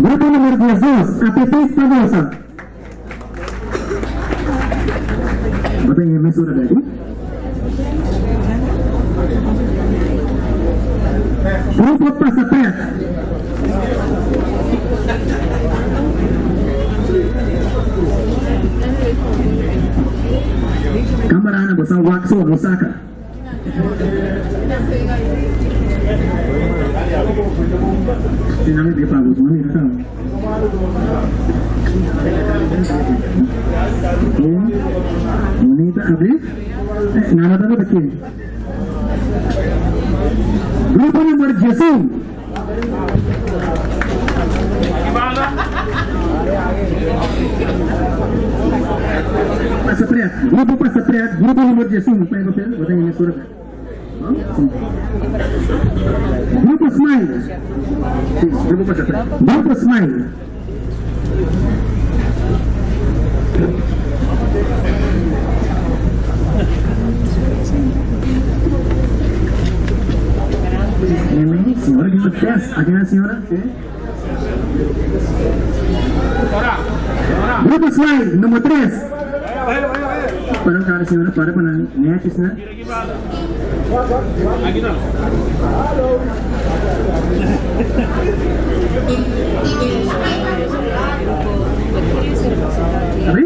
Grupo número 12, Apetit Pagosa. Bo ta yama mesora bèki? Grupo pasa prèt. Kamarana bo sa wak so no saka. Si nan mi pago so mira ka. Bonita abri. Eh, nana ta ba ki. Grupo number 11. Pasa pret, grupo pasa pret, grupo number 11, pa papel, bota em mistura. Grupo Smile. Sí, grupo pasa pret. Grupo Smile. Señora, que sucesso? Aqui na senhora? Grupo Smile, número 3. Para um cara, senhora, para para netes, né? Abri?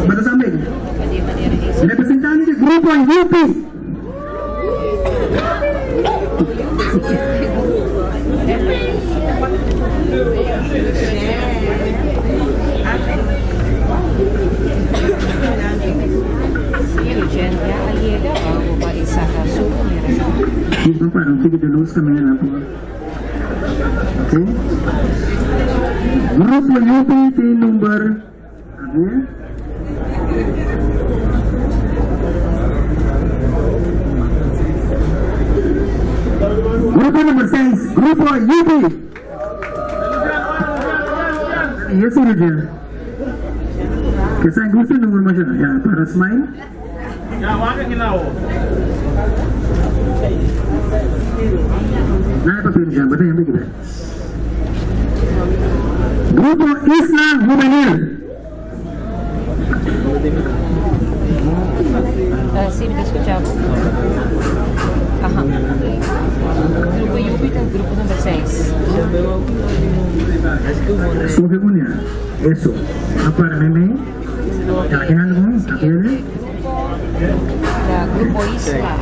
Bata sabi. Representante do grupo Yupi. Grupo Yupi tin number Grupo number 6, Grupo Yupi. Yes, Roger. Kasi gusto number mo siya. Ya, para smile. Nada papel siya, ba't yung bigla? Grupo Isla Juvenil. Uh, sí, te escuchamos. Ajá. Grupo Júpiter, grupo número 6. Scoge unya. Eso. Apara meme. Aquí algo, aquí viene. La Grupo Isla.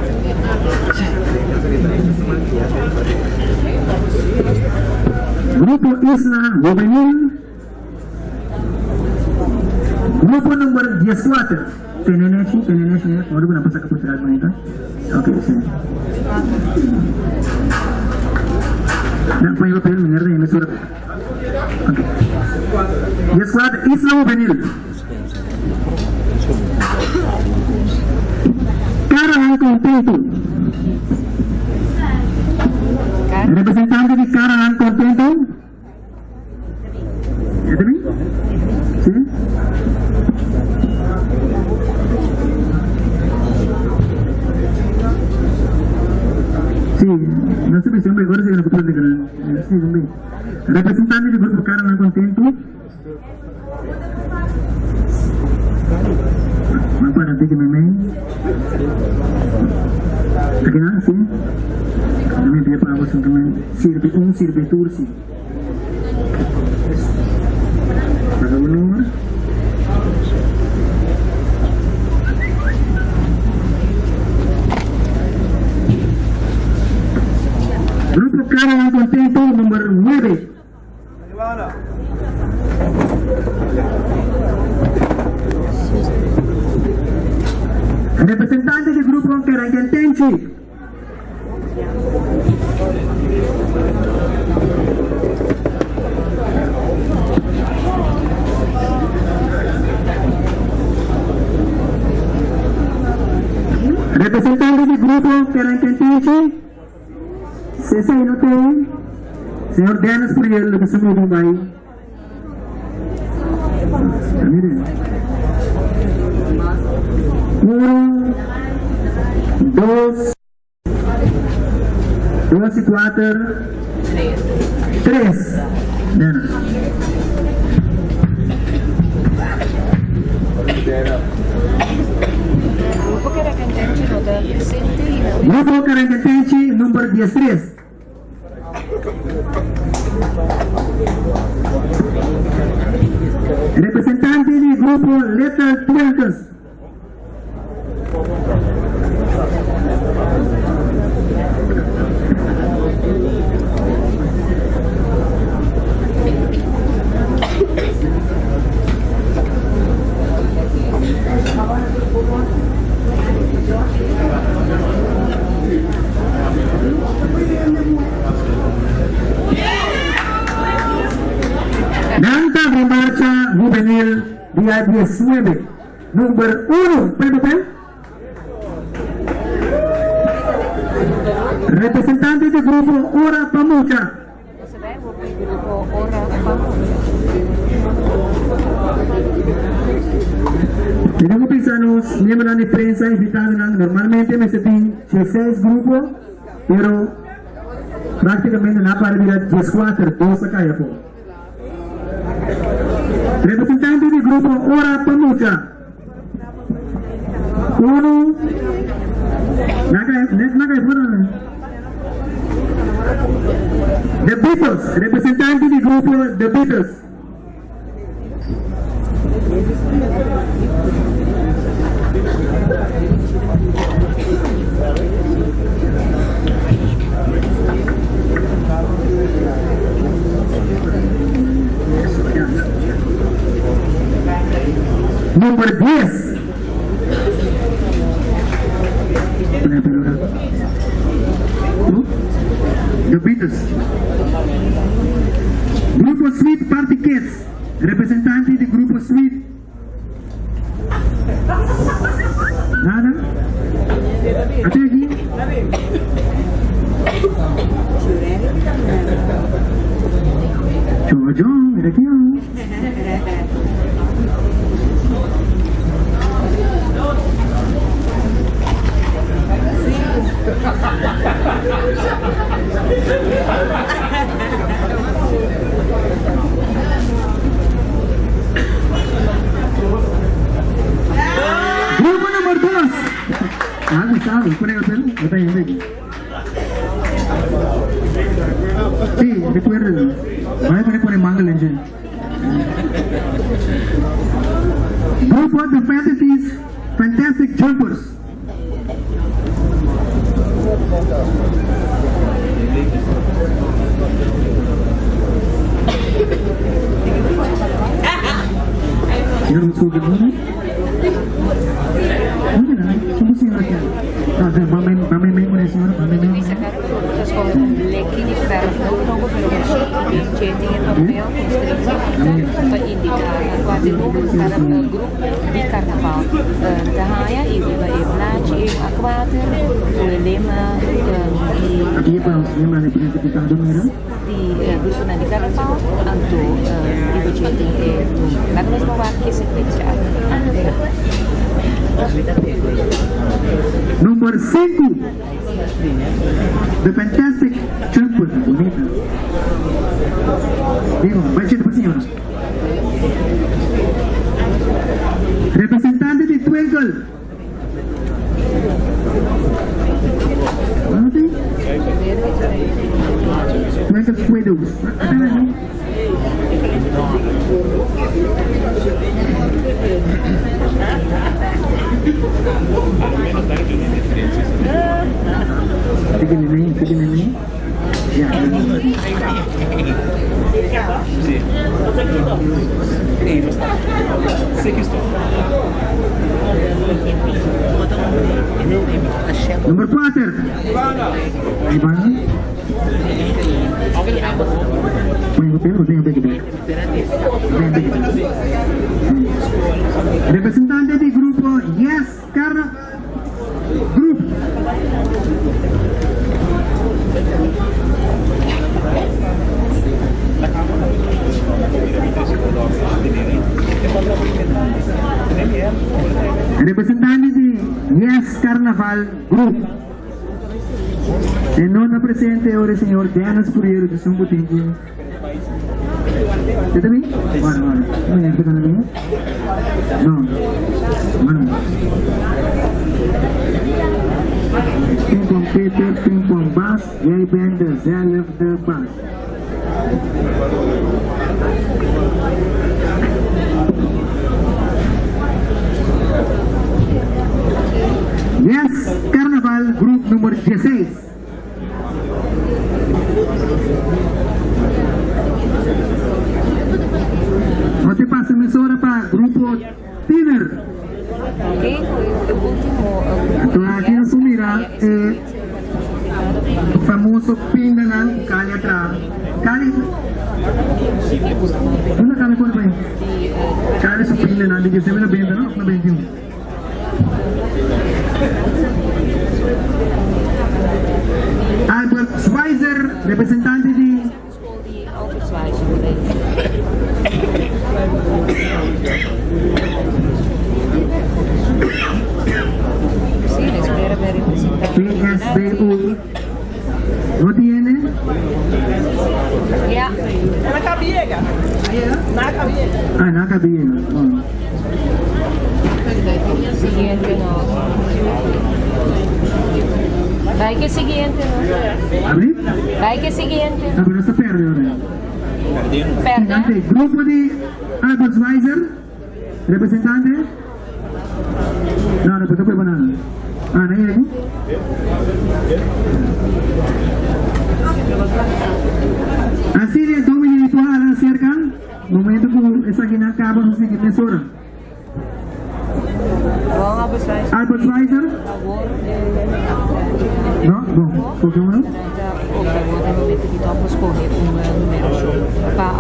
Grupo Isla Juvenil. Grupo número 14. Tenenechi, Tenenechi, ahora voy a pasar por atrás, bonita. Ok, sí. No, pongo papel, mierda, y me suena. Ok. 14, Isla Juvenil. Cara Contento. Representante de Cara Contento. ¿Ya te vi? ¿Sí? Sí, no sé si hombre, ahora sí que no puedo decir. Sí, hombre. Representante del grupo Cara Contento. No para ti que me me. Aquí no, sí. No me pide para vos que me sirve un sirve tursi. Paga un número. Grupo Cara Contento número 9. Representante del grupo Kerankentenchi. Representante del grupo Kerankentenchi. César Inote. Señor Dennis Puriel, lo que se me ahí. Miren. 1, 2, 2 y 4, 3. Dennis. Grupo Caracantenchi no está presente y no Grupo Kerankentenchi, número 13. Representante del grupo Little Twinkles. Nanta de marcha juvenil día 19, número 1, papel. Representante del grupo Ora Pamucha. Grupo Ora Pamucha. Tenemos paisanos, miembros de prensa invitados, normalmente me tienen 16 grupos, pero prácticamente nada para mirar 14, 2 acá ya Representante del grupo Ora Pamucha. 1, The Beatles, representante del grupo The Beatles. Número 10. The Beatles. Grupo Sweet Party Kids, representante di Grupo Sweet. Nada? Ate aki? Jojo, mira aki oh. Grupo number dos. Ah, Gustavo, pone papel, no ta hende aki. Sí, recuerdo. Vaya pone pone manga lenche. Grupo The Fantasies Fantastic Jumpers. Señor buscó que no. Somos señora aquí. Ah, mami, mami, mami, señora, mami, mami. Escoge un bleki di verf nobo pero dje tin e papel ku streepje pa indiká na kua te number ku kada grupo di karnaval ta haña i riba e blachi e un A-kuater ku e lema di di gruponan di karnaval anto riba dje tin e number. Laga nos por wak ke sekuensia aki. Number sinku. The Fantastic Jumpers, bonita. Digo, bai chita pa señora. Representante di Twinkle. Twinkle Squiddles. Tiki nene, tiki nene. Ya. Nummer 4. Ivana. Representante di grupo Yes Carna Group. Representante di Yes Carnaval Group. E no ta presente ora e señor Dennis Furiero di sun botin ku E ta bin? Bueno, bueno. Un meneer ku ta na bin? No. Bueno. Pimpon Peter, Pimpon Bas, jij bent dezelfde baas. Yes Carnaval Group number dieseis. Nos te pasa mesora pa grupo Tiner. Anto aki nos por mira e famoso pindanan ku Cali a traha. Cali, unda Cali pone pa ei? Cali su pindanan di diesnuebe nobenta no of nobenta i un? Albert Schweitzer, representante di. PSBU no tiene? Ah, no cabía. Oh. Siguiente no. Bai ke siguiente no. Abri? Bai ke siguiente. No, pero no perde ahora. Perde. Ok, grupo di Albert Schweitzer, representante. No, no, pero no nada. Ah, no hay aquí. Así de Dominic por cerca. Momento ku esakinan kaba nos sigui mesora. Albert Schweitzer? No? Bon, scoge uno.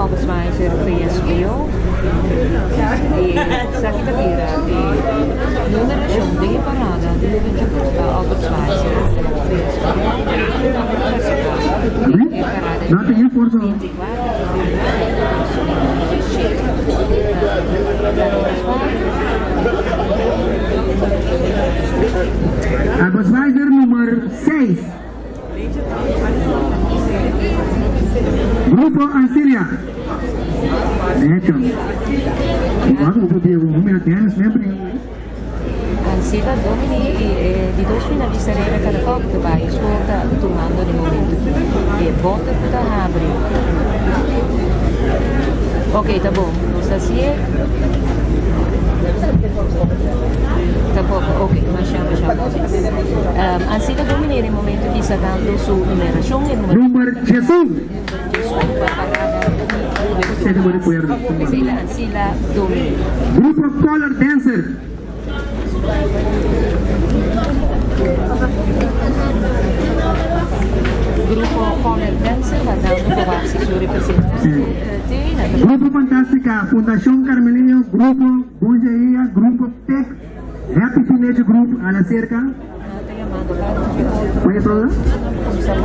Albert Schweitzer VSBO. I esaki ta bira e numerashon den e parada di Juventud pa Albert Schweitzer VSBO ku tambe ta partisipá den e parada di 24 di febrüari 2017. Albert Schweitzer nummer 6. Grupo Ancilia. Hecho. Igual grupo Diego, mira Dennis sempre. Ancila Domini y e di dos finalista Reina Caracol cu ta bay school ta tumando di momento ki e bote cu ta habri. Ok, ta bon. Nos ta hacié. Tampoco, ok, masha masha bon. Um, Ancila Domini den momento ki sacando su numeracion e numero Nummer 11. 11 pa parada di Sete juventud. bo recuerdo. Esey ta Ancila Domini. Grupo Color Dancer. Grupo Color Dancer ta dando pa wak si su representante te na ta Grupo Fantastica, Fundacion Carmelinho, Grupo Bonjaia, Grupo Tech, Happy Teenage Group, a la cerca. ta yamando cada un di otro. Oye, todo?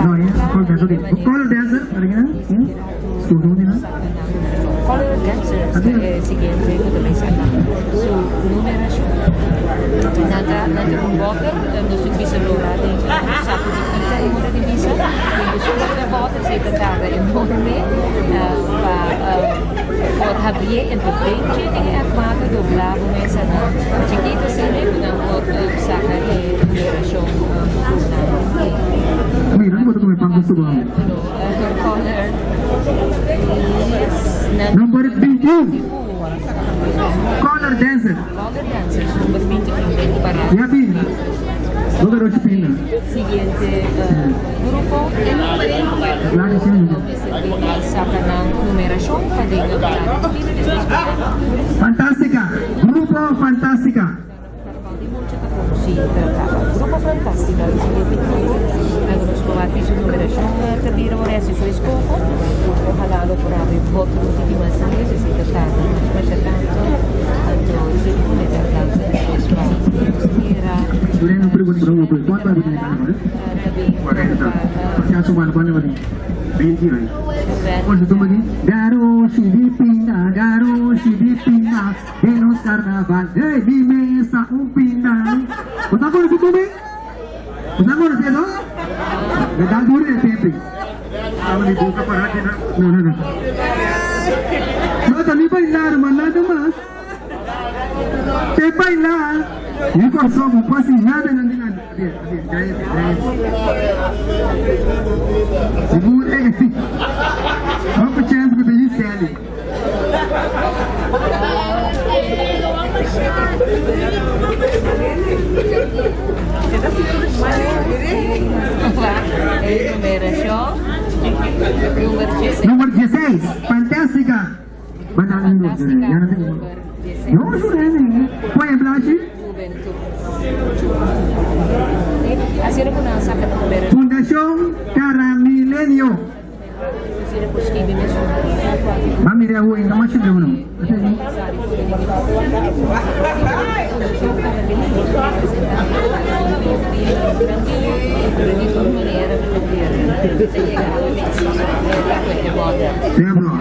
No, eh? Color Dancer, ok. Color Dancer, original? Sí? Escoge un, ¿no? Color Dancers ta e siguiente cu ta bay saca su numeracion. Nan ta nan ta un boter, nos tin bisa lora den un saco di pita e ora di bisa. Den bo solo e boter esey ta tarda enorme pa por habrié en por bentje den e armario dobla bo mesa nan chikito asina cu nan por saca e numeracion cu nan tin. Mira, bo ta come pan cu suba. Number 21. Color Dancer. Ya bin. Bo garochi pinda. Siguiente grupo. Claro, sí. Fantástica. Grupo Fantástica. Carnaval di mucha ta conoci caba. Grupo Fantastica e siguiente grupo nan nos lo wak di su numeracion ta bira ora e haci su escoho. Ohala lo por habri otro un tiki mas lies esey ta tarda mas masha tanto anto esey ta pone tardansa despues pa nos tera. Garoshi di pinda, garoshi di pinda. Den nos carnaval, hey, mi mesa un pinda. Bo sa conoce Tumi? Bo sa conoce no? Me da duro de Pepe. Aba mi boca para que No, no, no. No, ta mi bailar, mas nada mas. Te bailar. Mi corazón, no pasa nada na nada. Seguro, eh. Vamos chance que te Gisele. Number 16, Fantástica. No, Poi blashi. Fundación Caramilenio. Ma mira hoy, no más uno. Sembro.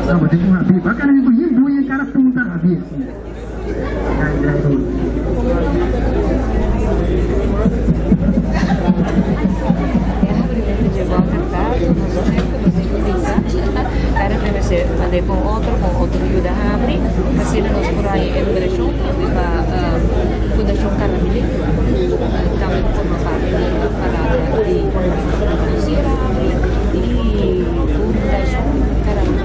Ah, mas tem que rabi. Bacana, eu vou cara punta rabi assim. Mandei com outro, com outro ajuda abri, asina nos por haña e numerashon tambe pa Fundashon Carnamilé, tambe ta forma parti di e parada di Sierra Abri i Fundashon Carnamilé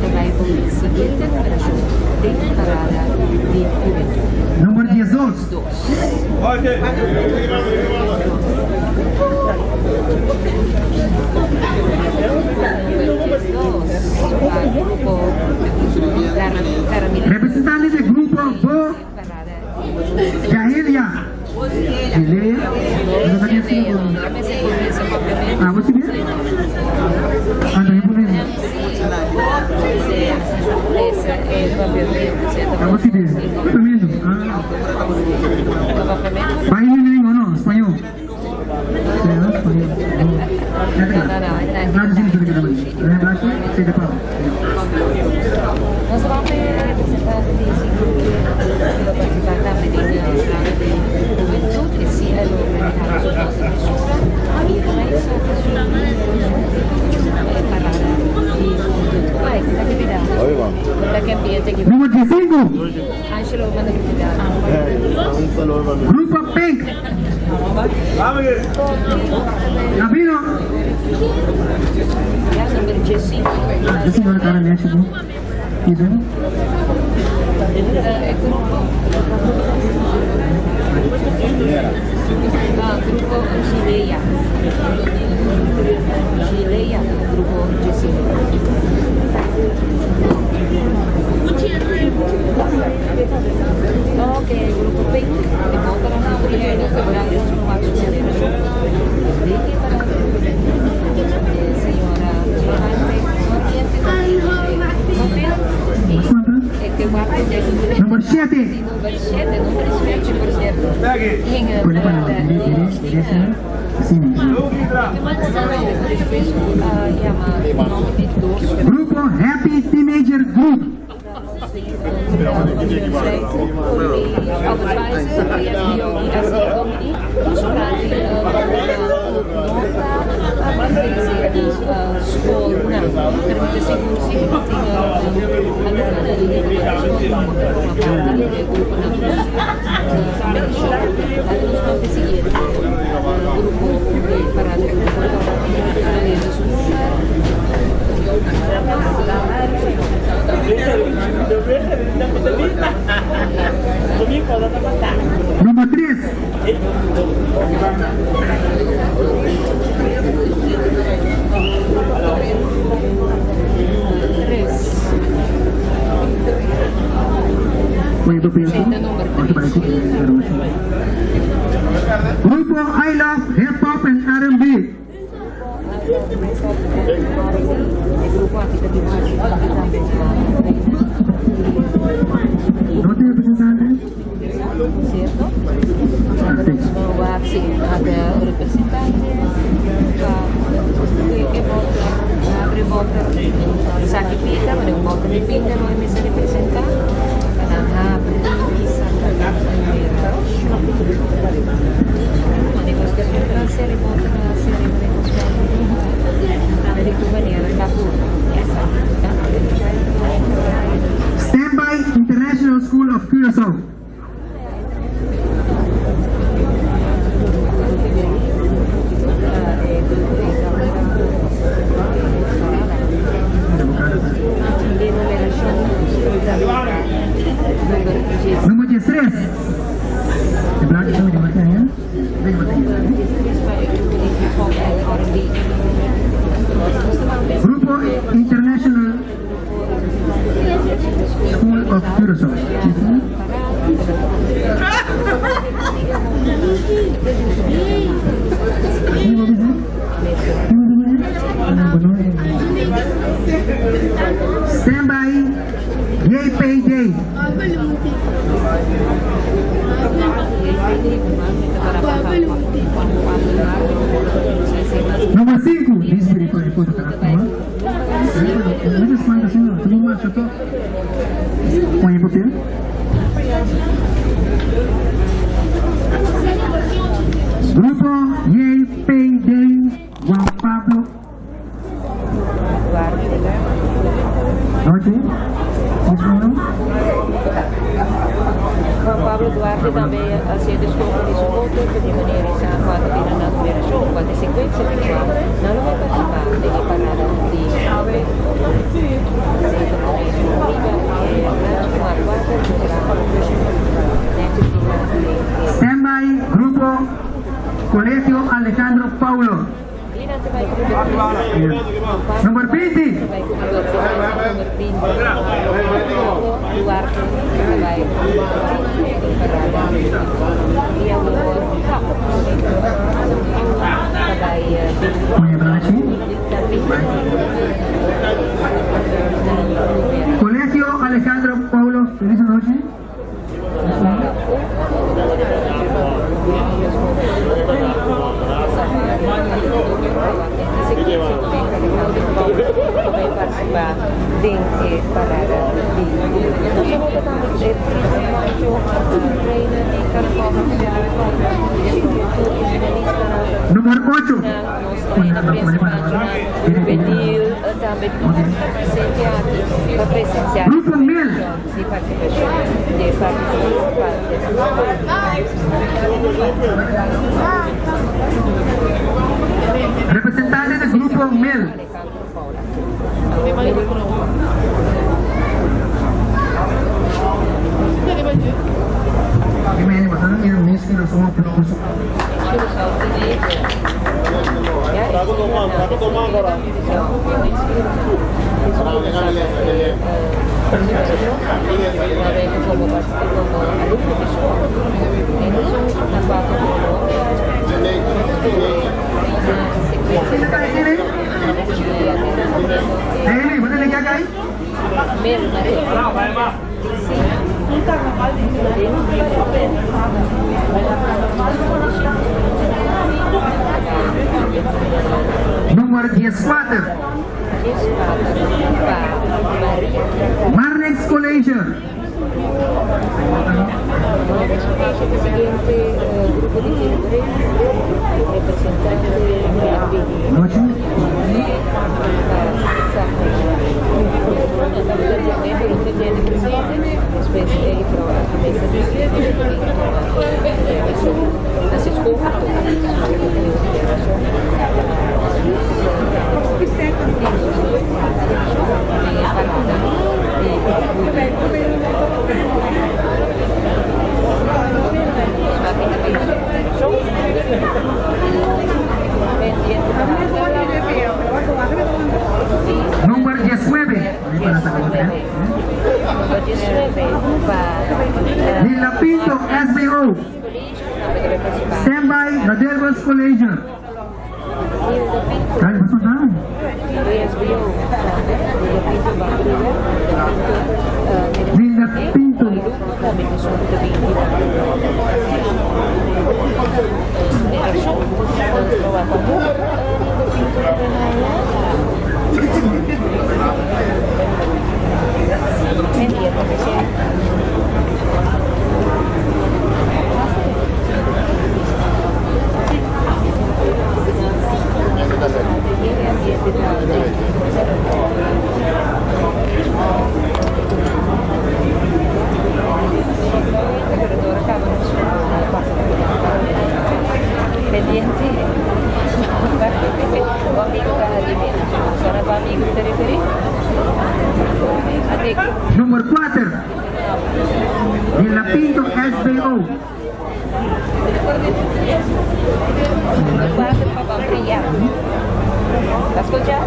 ta bai ku e siguiente numerashon den parada di hubentud. Number 12. Number 12 pa grupo Representante di grupo Bo Jahelia. Jahelia? No ta escrito. Ah, bo sibi? Baile gringo, no, español. Sí, no, español. Ya te Black sí, sí, sí, Black, sí, te pago. Nos vamos a representar di lo participar tambe den plano di hubentud y si lo manejar su voz de mesura y Raisa su parada di hubentud. Vai, ta que vida. Ta que ambiente que Número 15. Angelo manda que vida. Grupo Pink. Gabino. Ja, nummer 15. Esse senhor cara mexe, não? Isso, Grupo Ah, grupo Gilea. Gilea, grupo 15. Ok, grupo Pink. De motor na primeiro Número 7. Número 7, número 7, por cierto. Pone para Sí. Grupo Happy Teenager Group. Número 3. Oye, papel. Grupo I Love Hip Hop and R&B. ¿No tiene representante? Cierto? Sí, representante, Saki pita, bueno, un bote de pinta, no me se representa. Standby International School of Curaçao. Número 13. De Black, ¿cómo se llama? Grupo International School of Curaçao. Stand by JPJ. Número 5. Diz para depois do canal. Muitas quantas assim, não. Tudo mais, eu tô. Põe papel. Grupo JPD Juan Pablo. Noche. Juan Pablo Duarte tambe a ser escoge di su voto di manera sa quanto tira na numeracion, quanto sequenza perché non lo va participare nella parada di Stand by Grupo Colegio Alejandro Paulo. Número 20. Colegio Alejandro Paulo. Feliz noche. partisipá den e parada di Julio. Nos a hopi tambe ku e Prins Pancho, Reina di Carnaval Numero 8. Nos Reina Prins Pancho Juvenil tambe tur ta presente aki pa presenciá Grupo Mel. di partisipashon di partisipantenan. Representante di Grupo Mel. Numero 14. Marnix College. Numero 19. Lila Pinto, SBO. Standby, Radelbos College. Kaya, basta na. Lila Pinto. Pendiente. O amigo Sarà pa amigo te referi? Numero 4. Lila Pinto, SBO.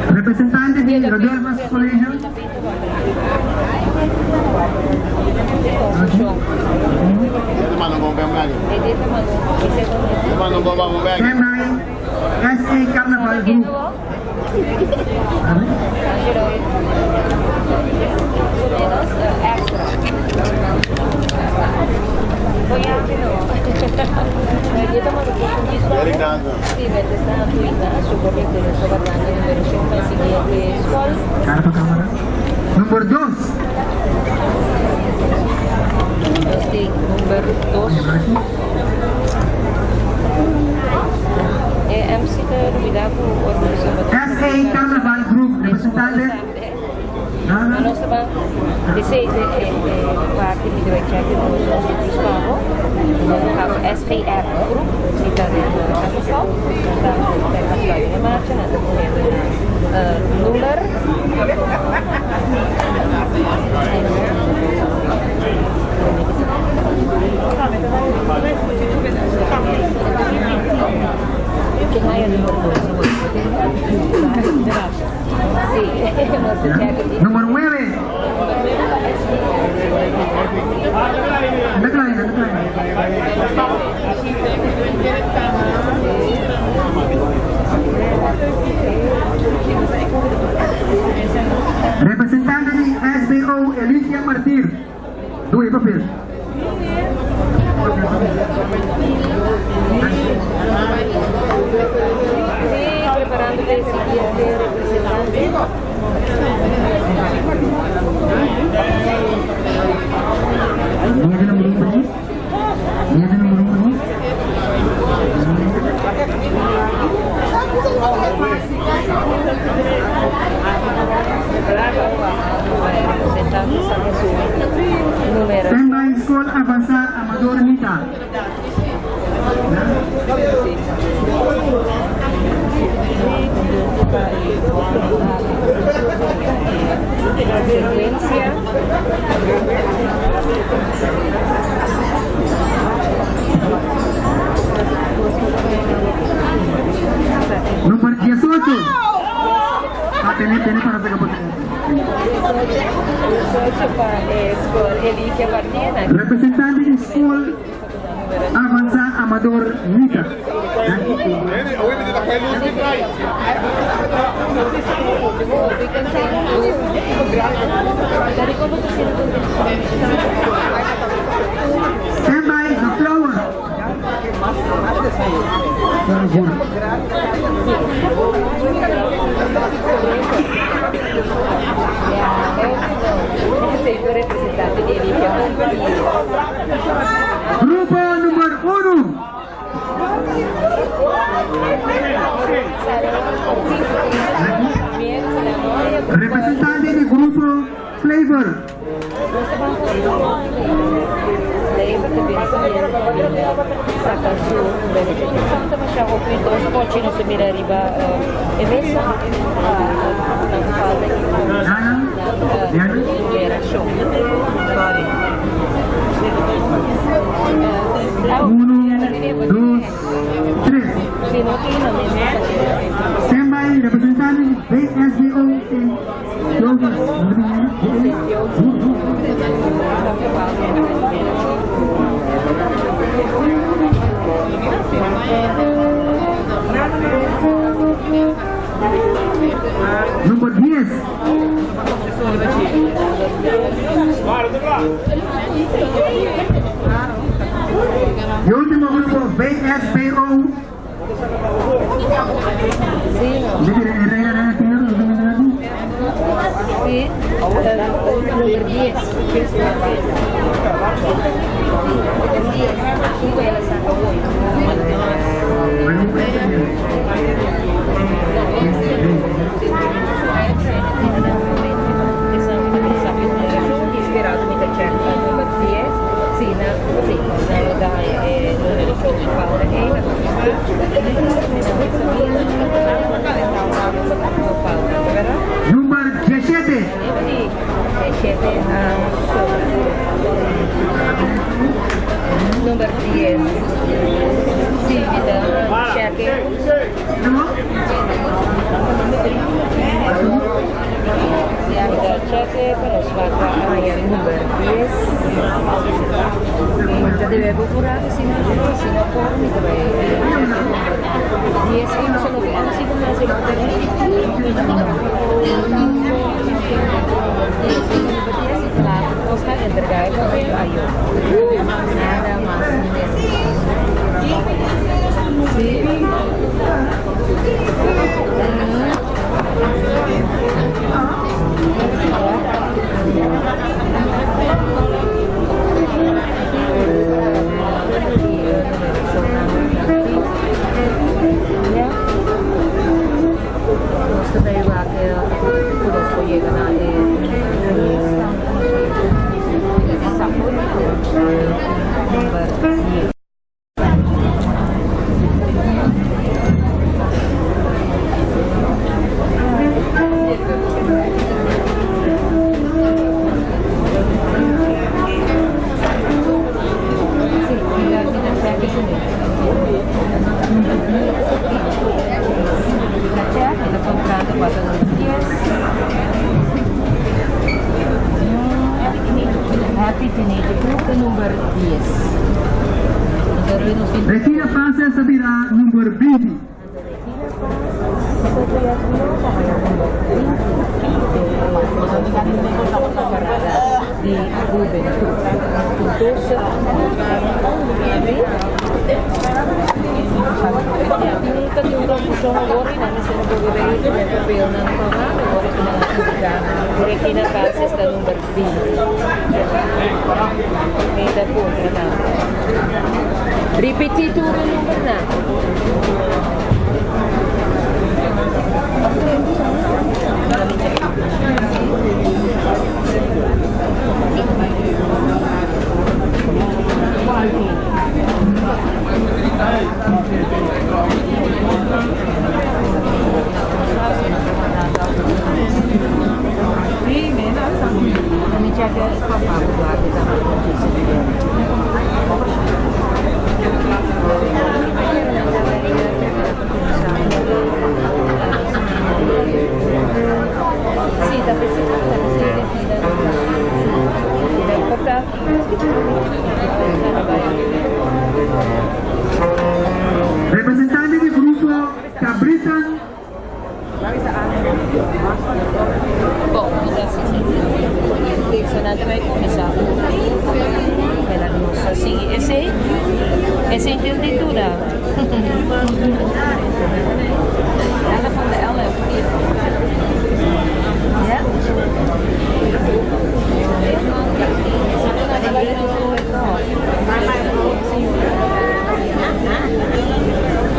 Representante di Radelbos College. Standby, SA Carnaval Group. Cara pa cámara. Numero 2. Numero 2. SA Carnaval Group, representante. SGR Groep, zit daar in de Nuller. Número 9. Anda klein, anda klein. Representante di SBO Eligia Martir. Doe papel. Sí, preparando el siguiente representante. Skol Avansá Amador Mita. Number 18. Ah, tene, tene para sacar por Representante di Skol Avansá Amador Mita. Stand by the flower. Grupo number uno. Representante di grupo Flavor. Uno, dos, tres. Stand by representante BSBO Jovens. Number 10. E último grupo BSBO. Sí, number 10. Number 17. Number 10. Sí, cheque. Cheque para os vaca number 10. Deve procurar se não se não for me também. 10 e não sei não sei como se entregar ayo. Nada más ni menos. Sí. Number Happy Teenager Group number 10. Regina Pasa Sabira number 20. Di Juventud. Regina Paz está number 20. Meta punto na. Ripetitura number na. Juan Pablo Duarte tambe por djis Representante di grupo Cabritan. Bon, nos a Personal ta bai kuminsá Bela nos a sigui esei. Esei tin di dura. Ella van de LF. Ja?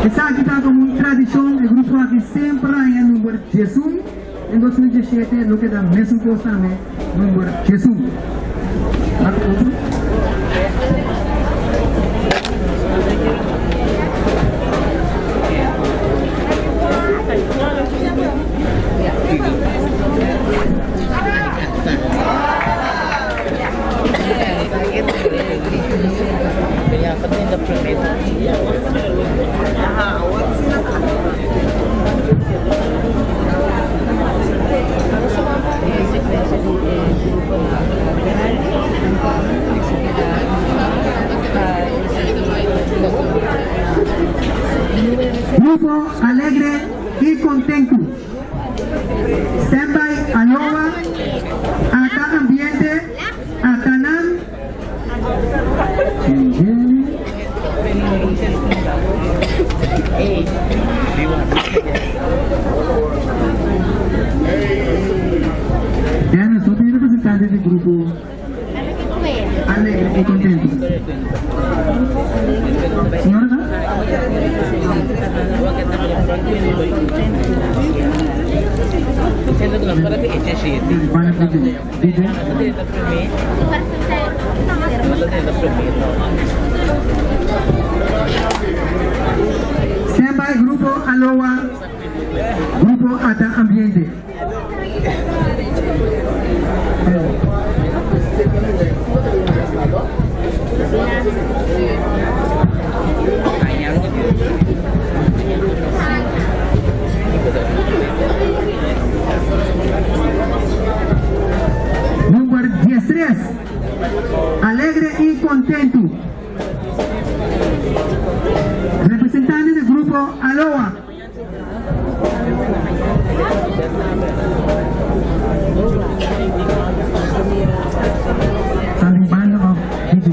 Esaki ta komo un tradishon, e grupo aki semper a haña number diesun. En 2017 lo keda mesun kos tambe, number 11. Laat otro. Grupo Alegre y Contento. Standby Aloha, Ata Ambiente, Atanan. Dennis, no tin representante di grupo Alegre y Contento? Señora ta? Standby Grupo Aloha, Grupo Ata Ambiente. Number 13, Alegre y Contento. Representante del grupo Aloha. Standing band of DJ.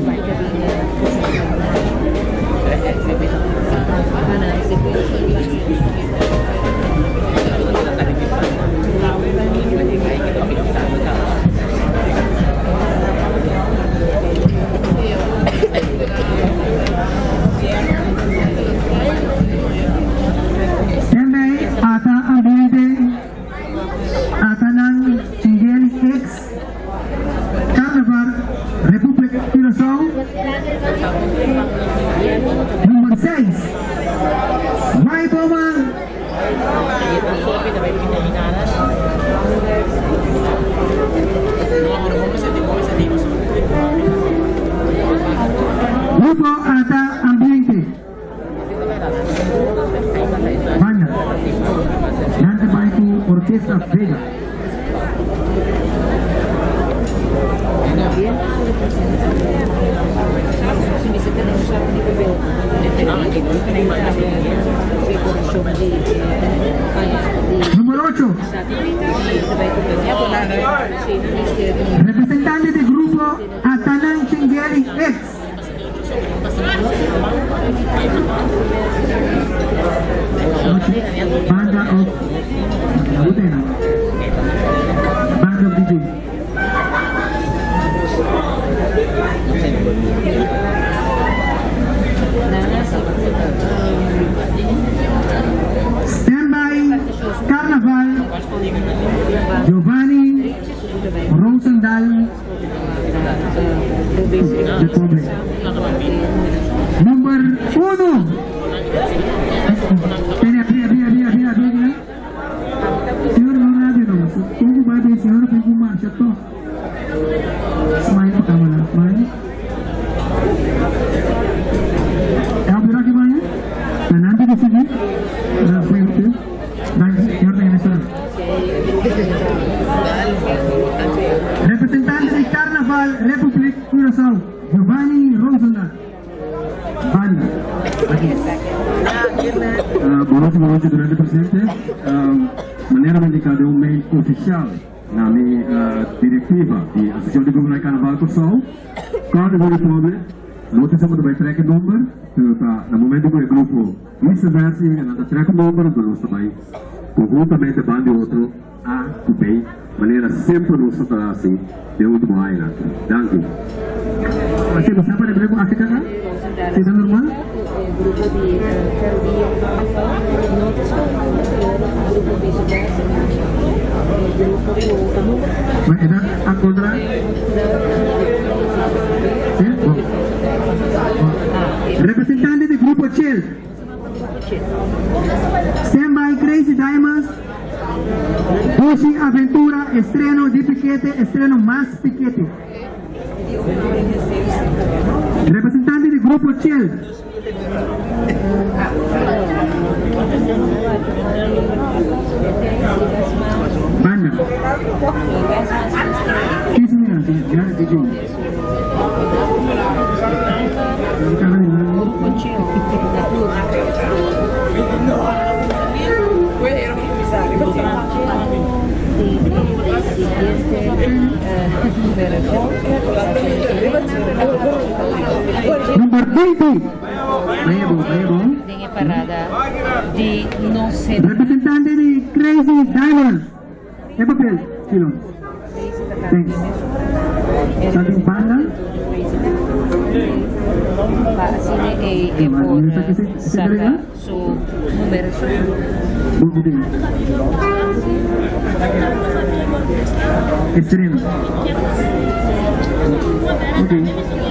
Standby Ata Ambiente, Atanan Chingeli X, Carnaval, Republic Curaçao, Number 6, Mai Boma. Grupo Ata Ambiente. Banda. Nan ta bai ku Orquesta Vega. Numero 8. Representante di grupo Atanan Chingeli X. Banda of Butena. Banda of DJ. Standby Carnaval Giovanni Rosendal de Pobre. Number 1. Tene, abri, abri, abri, abri, abri, abri. Señor, no radio no. Pongo vai bem, senhor, pongo marcha, to. Individual Republiek Curaçao, Giovanni Rosendaal. Banda. Aki. Bon nochi, bon nochi durante presente. Manera mi indica den un mail oficial na mi directiva di Asociacion di Gruponan di Carnaval Corsou, Carnival Republic no ta esaki ta bay trek e nomber, pero ta na momento cu e grupo vice versa yega nan ta trek un nomber, enton nos ta bay conhuntamente banda di otro A cu B, manera semper nos ta traha asi den ultimo añanan. Danki. Así bo sa pa rebre cu Africa ta? Si ta normal? Ma e ta a contra? Si? Bon. Bon. Representante di grupo Chill. Stand by Crazy Diamonds. Dushi Aventura estreno di pikete estreno mas pikete. Representante di grupo Chel. Banda. Sí, señora, sí, gracias, DJ. Number 20. Vaya bo, vaya bo. Den e parada di nos Representante di Crazy Diamonds. E papel, Chilo. Thanks. Sa tin banda. Pa asina e e por saca su numeracion. Bon ok. Estreno. Ok.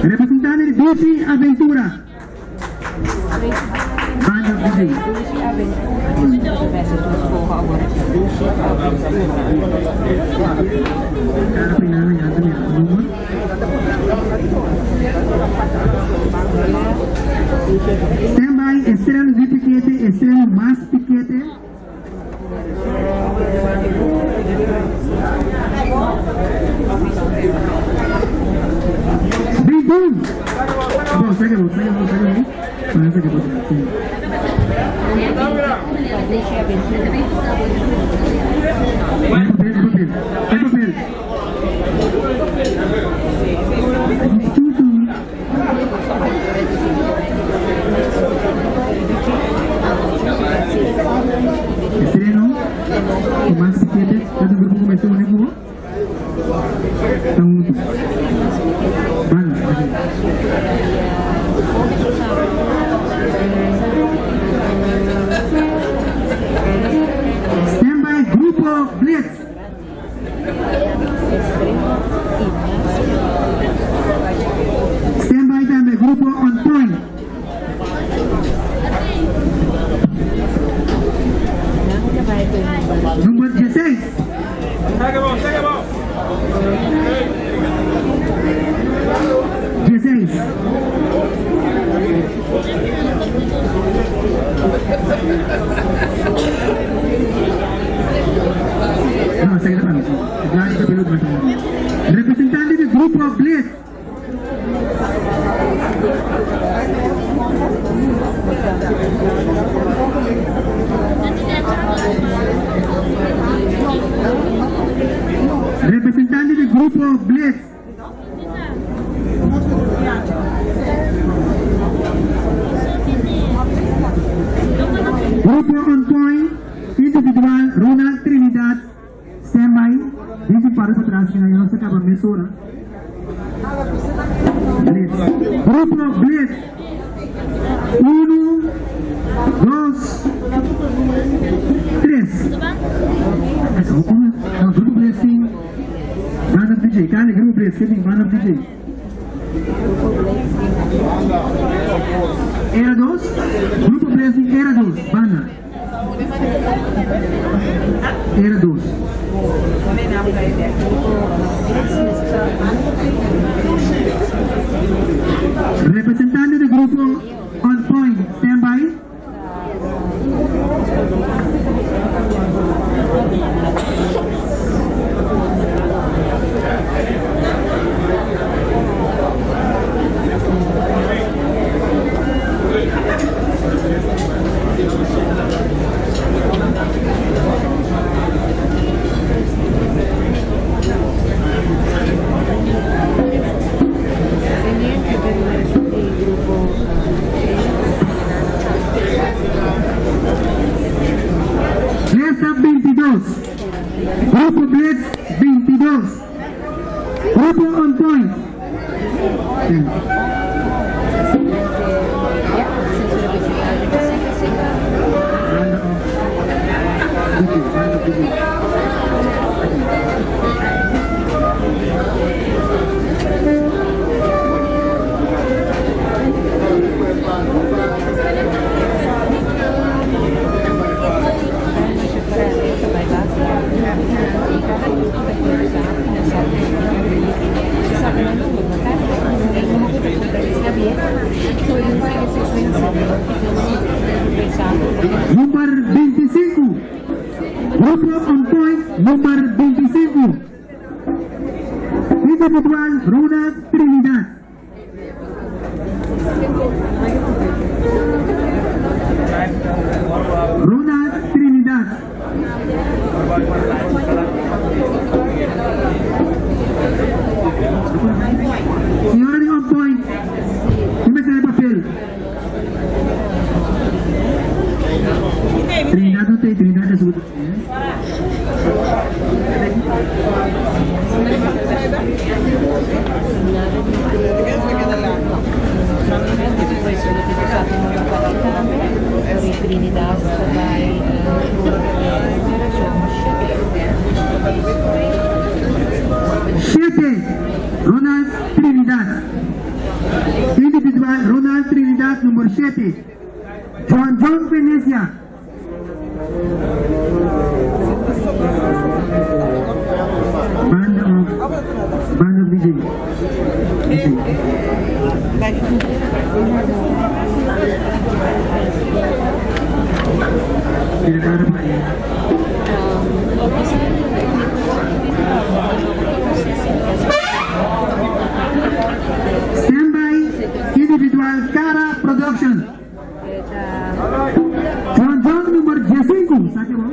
Representante di Dushi Aventura. Banda DJ. Cara primero ya tenía número. Stand by, estreno di piquete, estreno mas piquete. Big Boom! Bom, segue bom, segue bom, segue bom. Parece que pode ser. É papel, é papel, é papel. Estreno, cu mas piquete, cada grupo comenzó un equipo. Están juntos. Van, aquí. Stand by Grupo Blitz. Stand by tambe Grupo On Point. Number 16. 16. No, esaki ta pa mi. Grandi ta pelut mas grandi. Representante di Grupo Blitz. Representante di Grupo Blitz. Grupo On Point, Individual, Ronald Trinidad, Stand by, Dicen para pa tras que nos acaba mesora. Blitz. Grupo Blitz. Uno, dos, tres. No, Grupo Blitz tin Band of DJ. Kale Grupo Blitz, ke tin Band of DJ? Era dos. Grupo Blitz tin Era dos. Banda. Era dos. Representante di grupo On Point, stand by. 3, 22. Grupo On Point. Number 25. Grupo On Point, number 25. Individual Ronald Trinidad. Ronald Trinidad. Señora di On Point, tin e papel. Trinidad no tin, Trinidad ta su. Trinidad bai 7, Ronald Trinidad. Individual Ronald Trinidad, number 7. John John Venecia. Band of DJ. DJ. Pinagara pa eh. Standby Individual Cara Production. John John number 15. Sabi mo?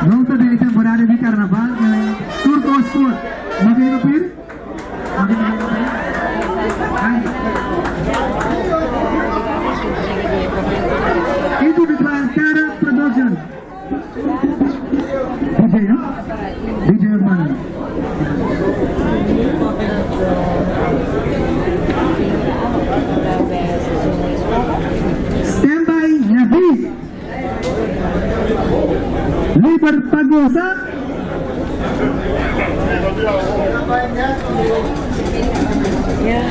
Nos ta den temporada di carnaval den Turco Sport. No tin papel? No tin papel? Ay. Individual Cara Production. DJ, no? DJ Hermano. Standby Navi. Liber Pagosa. Ja,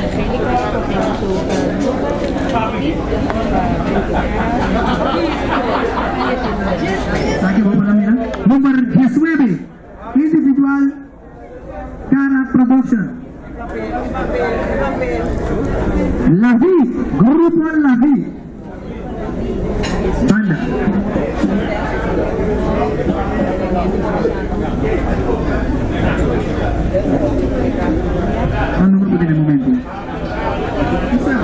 Saque vamos la mira. Number 19. Individual Cara Production. La Vi, Grupo La Vi. Banda. Ang numero po din momento. Isa.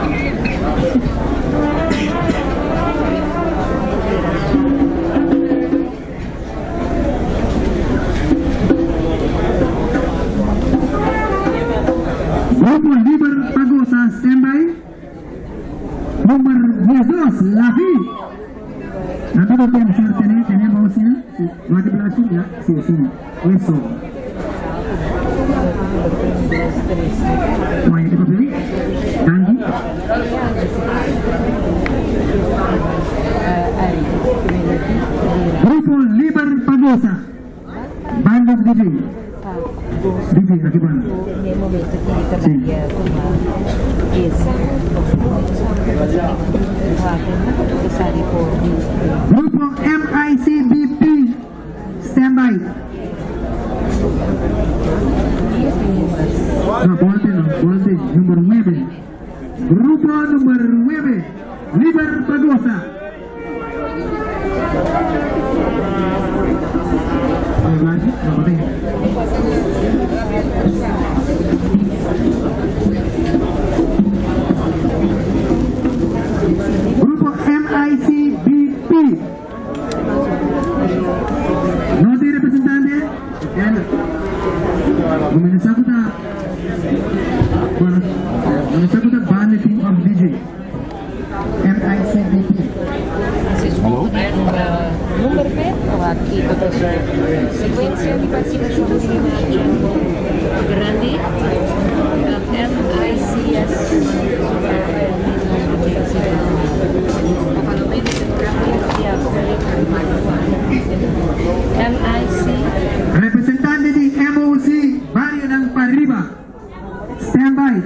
Grupo Liber Pagosa, standby. Number 12, La Vi. Nandito po señor Tene, tenemos, ¿sí? Sí. ¿No hay que Ya, sí, sí. Eso. Oye, ¿qué papel? Dandy. Grupo Liber Pagosa. Band of DJ. DJ, aquí van. Sí. Grupo MICBP. Standby. No, volte no, volte. Número 9. Grupo número 9. Liber Pagosa. Grupo MICBP. No tiene representante. Comenzamos a bueno, comenzamos a band team of DJ. wak kiko ta su secuencia di participacion di marcha grandi. MICS MIC. Representante di MOC Barionan Pariba. Stand by.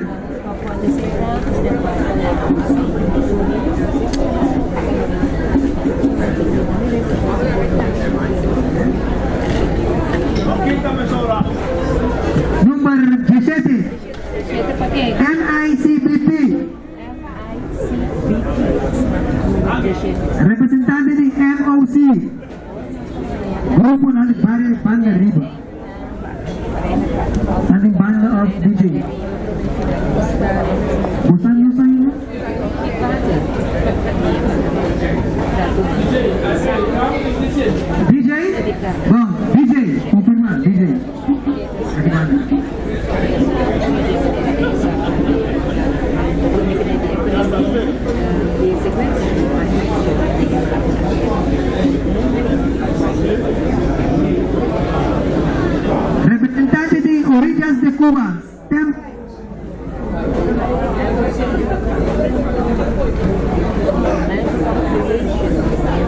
Number 17. NICBP. Representante di MOC. Grupo nan di Barrio Banda Riba. Standing banda of DJ. Bosan no sa inyo? DJ? Bom, DJ, confirma, DJ. Aki banda. Representante di Orillas de Cuba, stand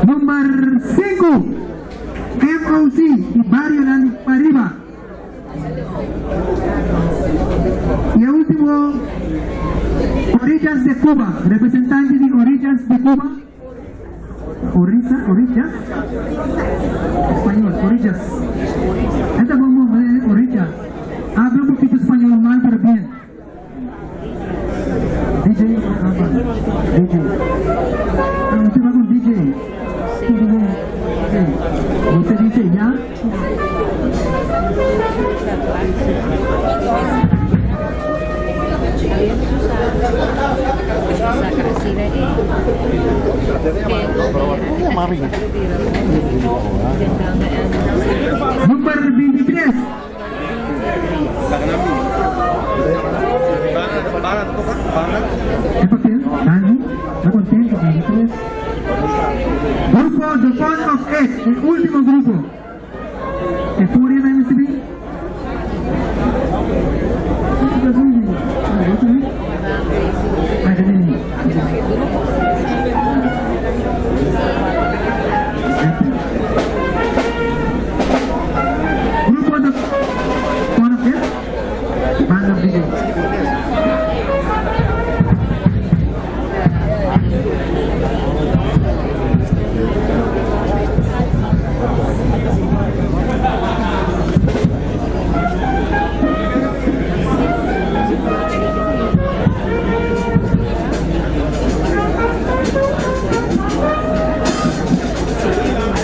Number 5, MOC y Barionan Pariba. Y e ultimo, Orillas de Cuba, representante di Orillas de Cuba. Orilla, orillas. Español, orillas. Esta como orillas. Habla un poquito español mal, pero bien. DJ, DJ. Ah, usted va con DJ. Sí. Usted dice ya. Number 23. E papel, Dani, está contento, 23. Grupo The Fun of It, el último grupo. E Furia na MCB. Grupo The Fun of It, Banda of DJ.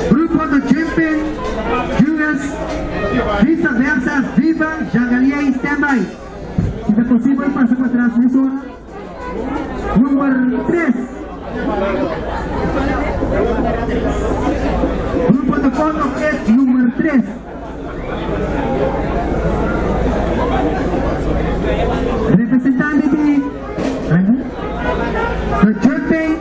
Grupo The Champion, Julius, Visa Versa, Viva, Jagalia y Standby. Si es posible, pasa para atrás, mesora. Número 3. Grupo The Fun of It, número 3. Representante di The Champion.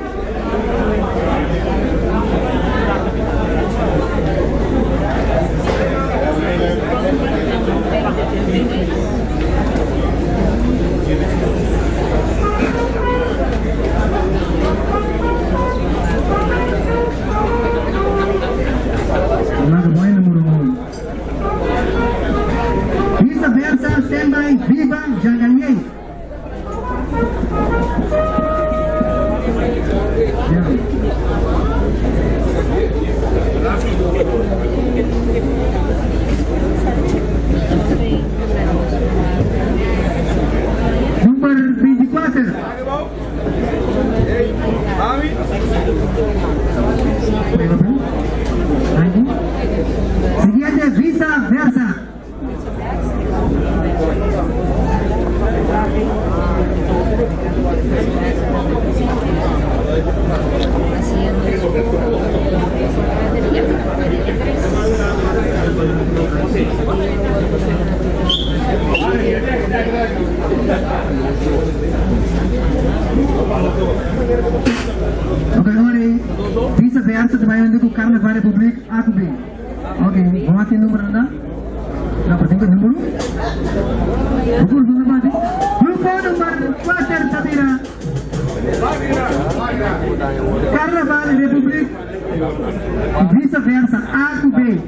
Nada bueno, número 1. Visa Versa, Standby, Viva, Jagalier. Number 24. Siguiente, Visa Versa. Ok, ora Visa Versa ta bai hunto ku Carnaval Republiek Akubin. Ok, vamos aqui número anda. Na presente número. Grupo número Grupo número 4 Tabira. Carnaval Republic. Vice versa A to B.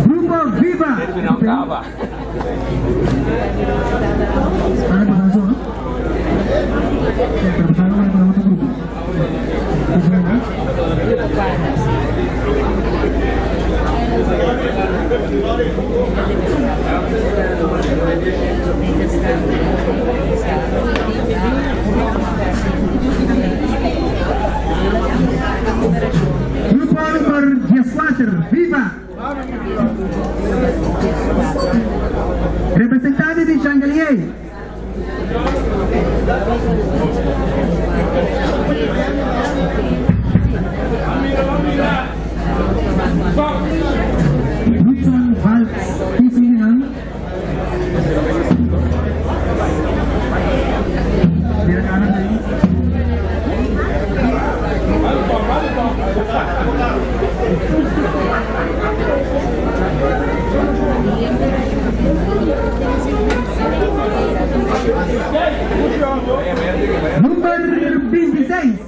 Grupo Viva. Grupo número 14, Viva! Representante di Changalier. Hudson Valks, Kisinan. Number 26.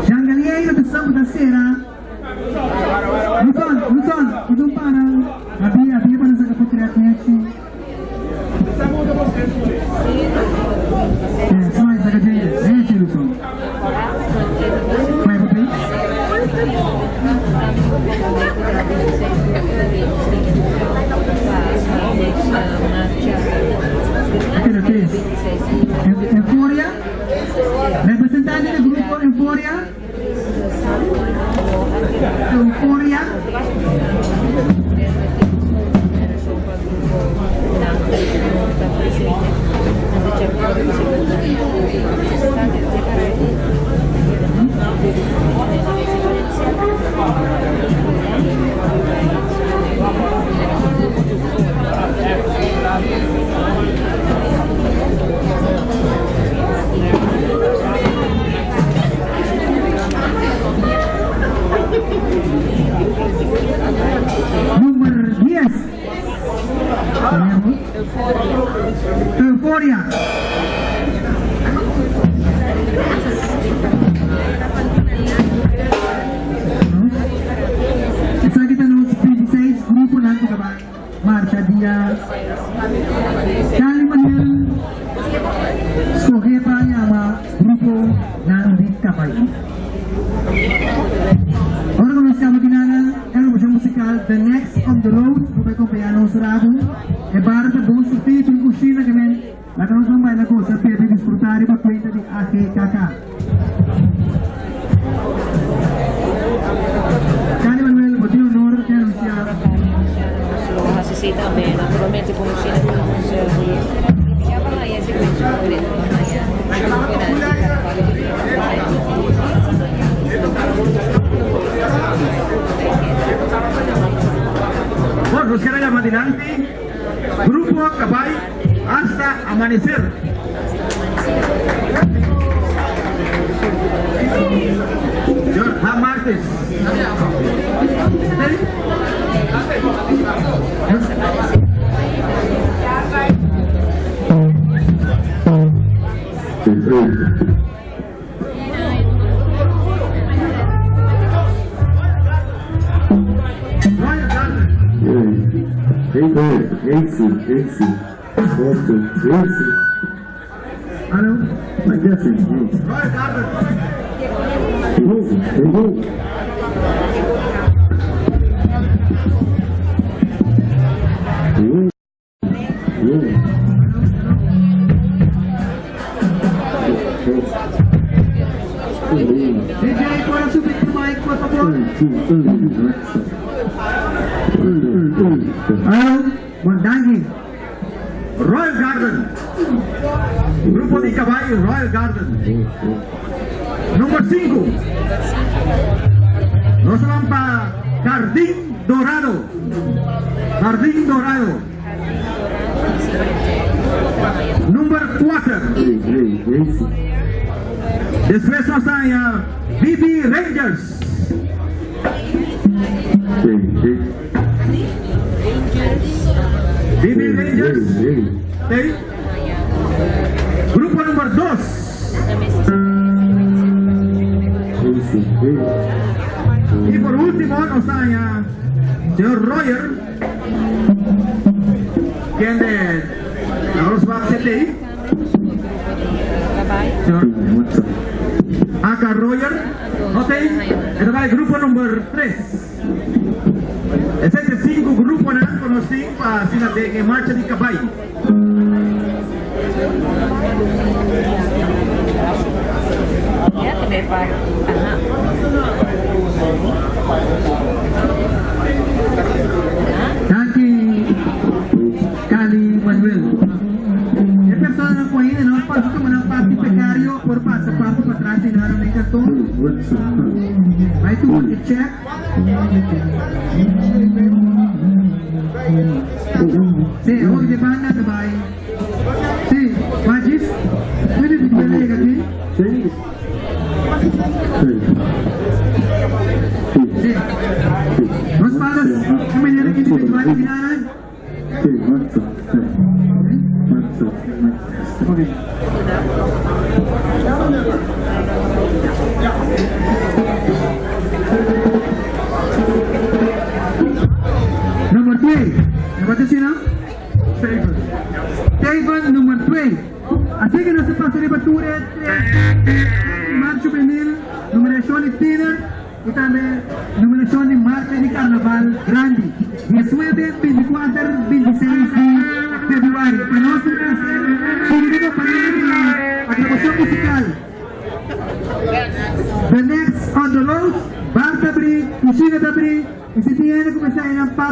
Jangalieiro do Sambo da Sera. Luzon, Luzon, Udum para. Abi, abi para sa kapatid neti. Eh, smile sa kapatid neti Luzon. May papel? Aqui, aqui. Euforia. Representante do grupo Euforia. Euforia. Número 10. Euforia. Essa aqui está nos 26 grupo na marcha dia Cali Manuel escoge para llama grupo Nandi Kapay. Ahora conocemos aqui na revolução musical The Next on the Road, que vai acompanhar nosso rabo. É barra bom surtido em coxina que vem. Lá que nós vamos bailar coisa, para desfrutar e para cuenta de AGKK. Cali Manuel, bote honor que anunciar. Así también, naturalmente, como si Bueno, nos queda llamar adelante. Grupo Cabay hasta amanecer. Señor Juan Martes. Esse, outro, esse. Alô? Mas é assim, Errou, errou. Errou. DJ, pode subir pro mic, por favor. Alô? Bom, Royal Garden. Grupo de Caballo Royal Garden. Número 5. Nos vamos para Jardín Dorado. Jardín Dorado. Número 4. Después nos a BB Rangers. BB Rangers. Tei. Grupo number 2. Y por último nos ta señor Roger, kende Rosbach CTI. Señor Aka Roger, no tei, e ta bai grupo number 3. Esei ta e sinku gruponan ku nos tin pa asina den e marcha di kabai. Danki Cali Manuel. E personanan ku ainda no a pasa tuma nan parti precario por pasa parti patras di nan den karton. Bai tuma e check. Sí, awor di banda ta bai. Sí, Magis, puede yega aki? Sí. Nos pagas e manera individual di nan. Ok. Number 2. Number 2 sino? Steven. Steven number 2. Así que nos ta pasa riba tur e tres marcha juvenil, nominacion di tiener y tambe nominacion di marcha di carnaval grandi. 19, 24, 26 di februari. Pa nos un placer sigui riba panel di aclamacion musical. The next on the road, bar ta abri, cushina ta abri y si tin hende cu mester nan parti.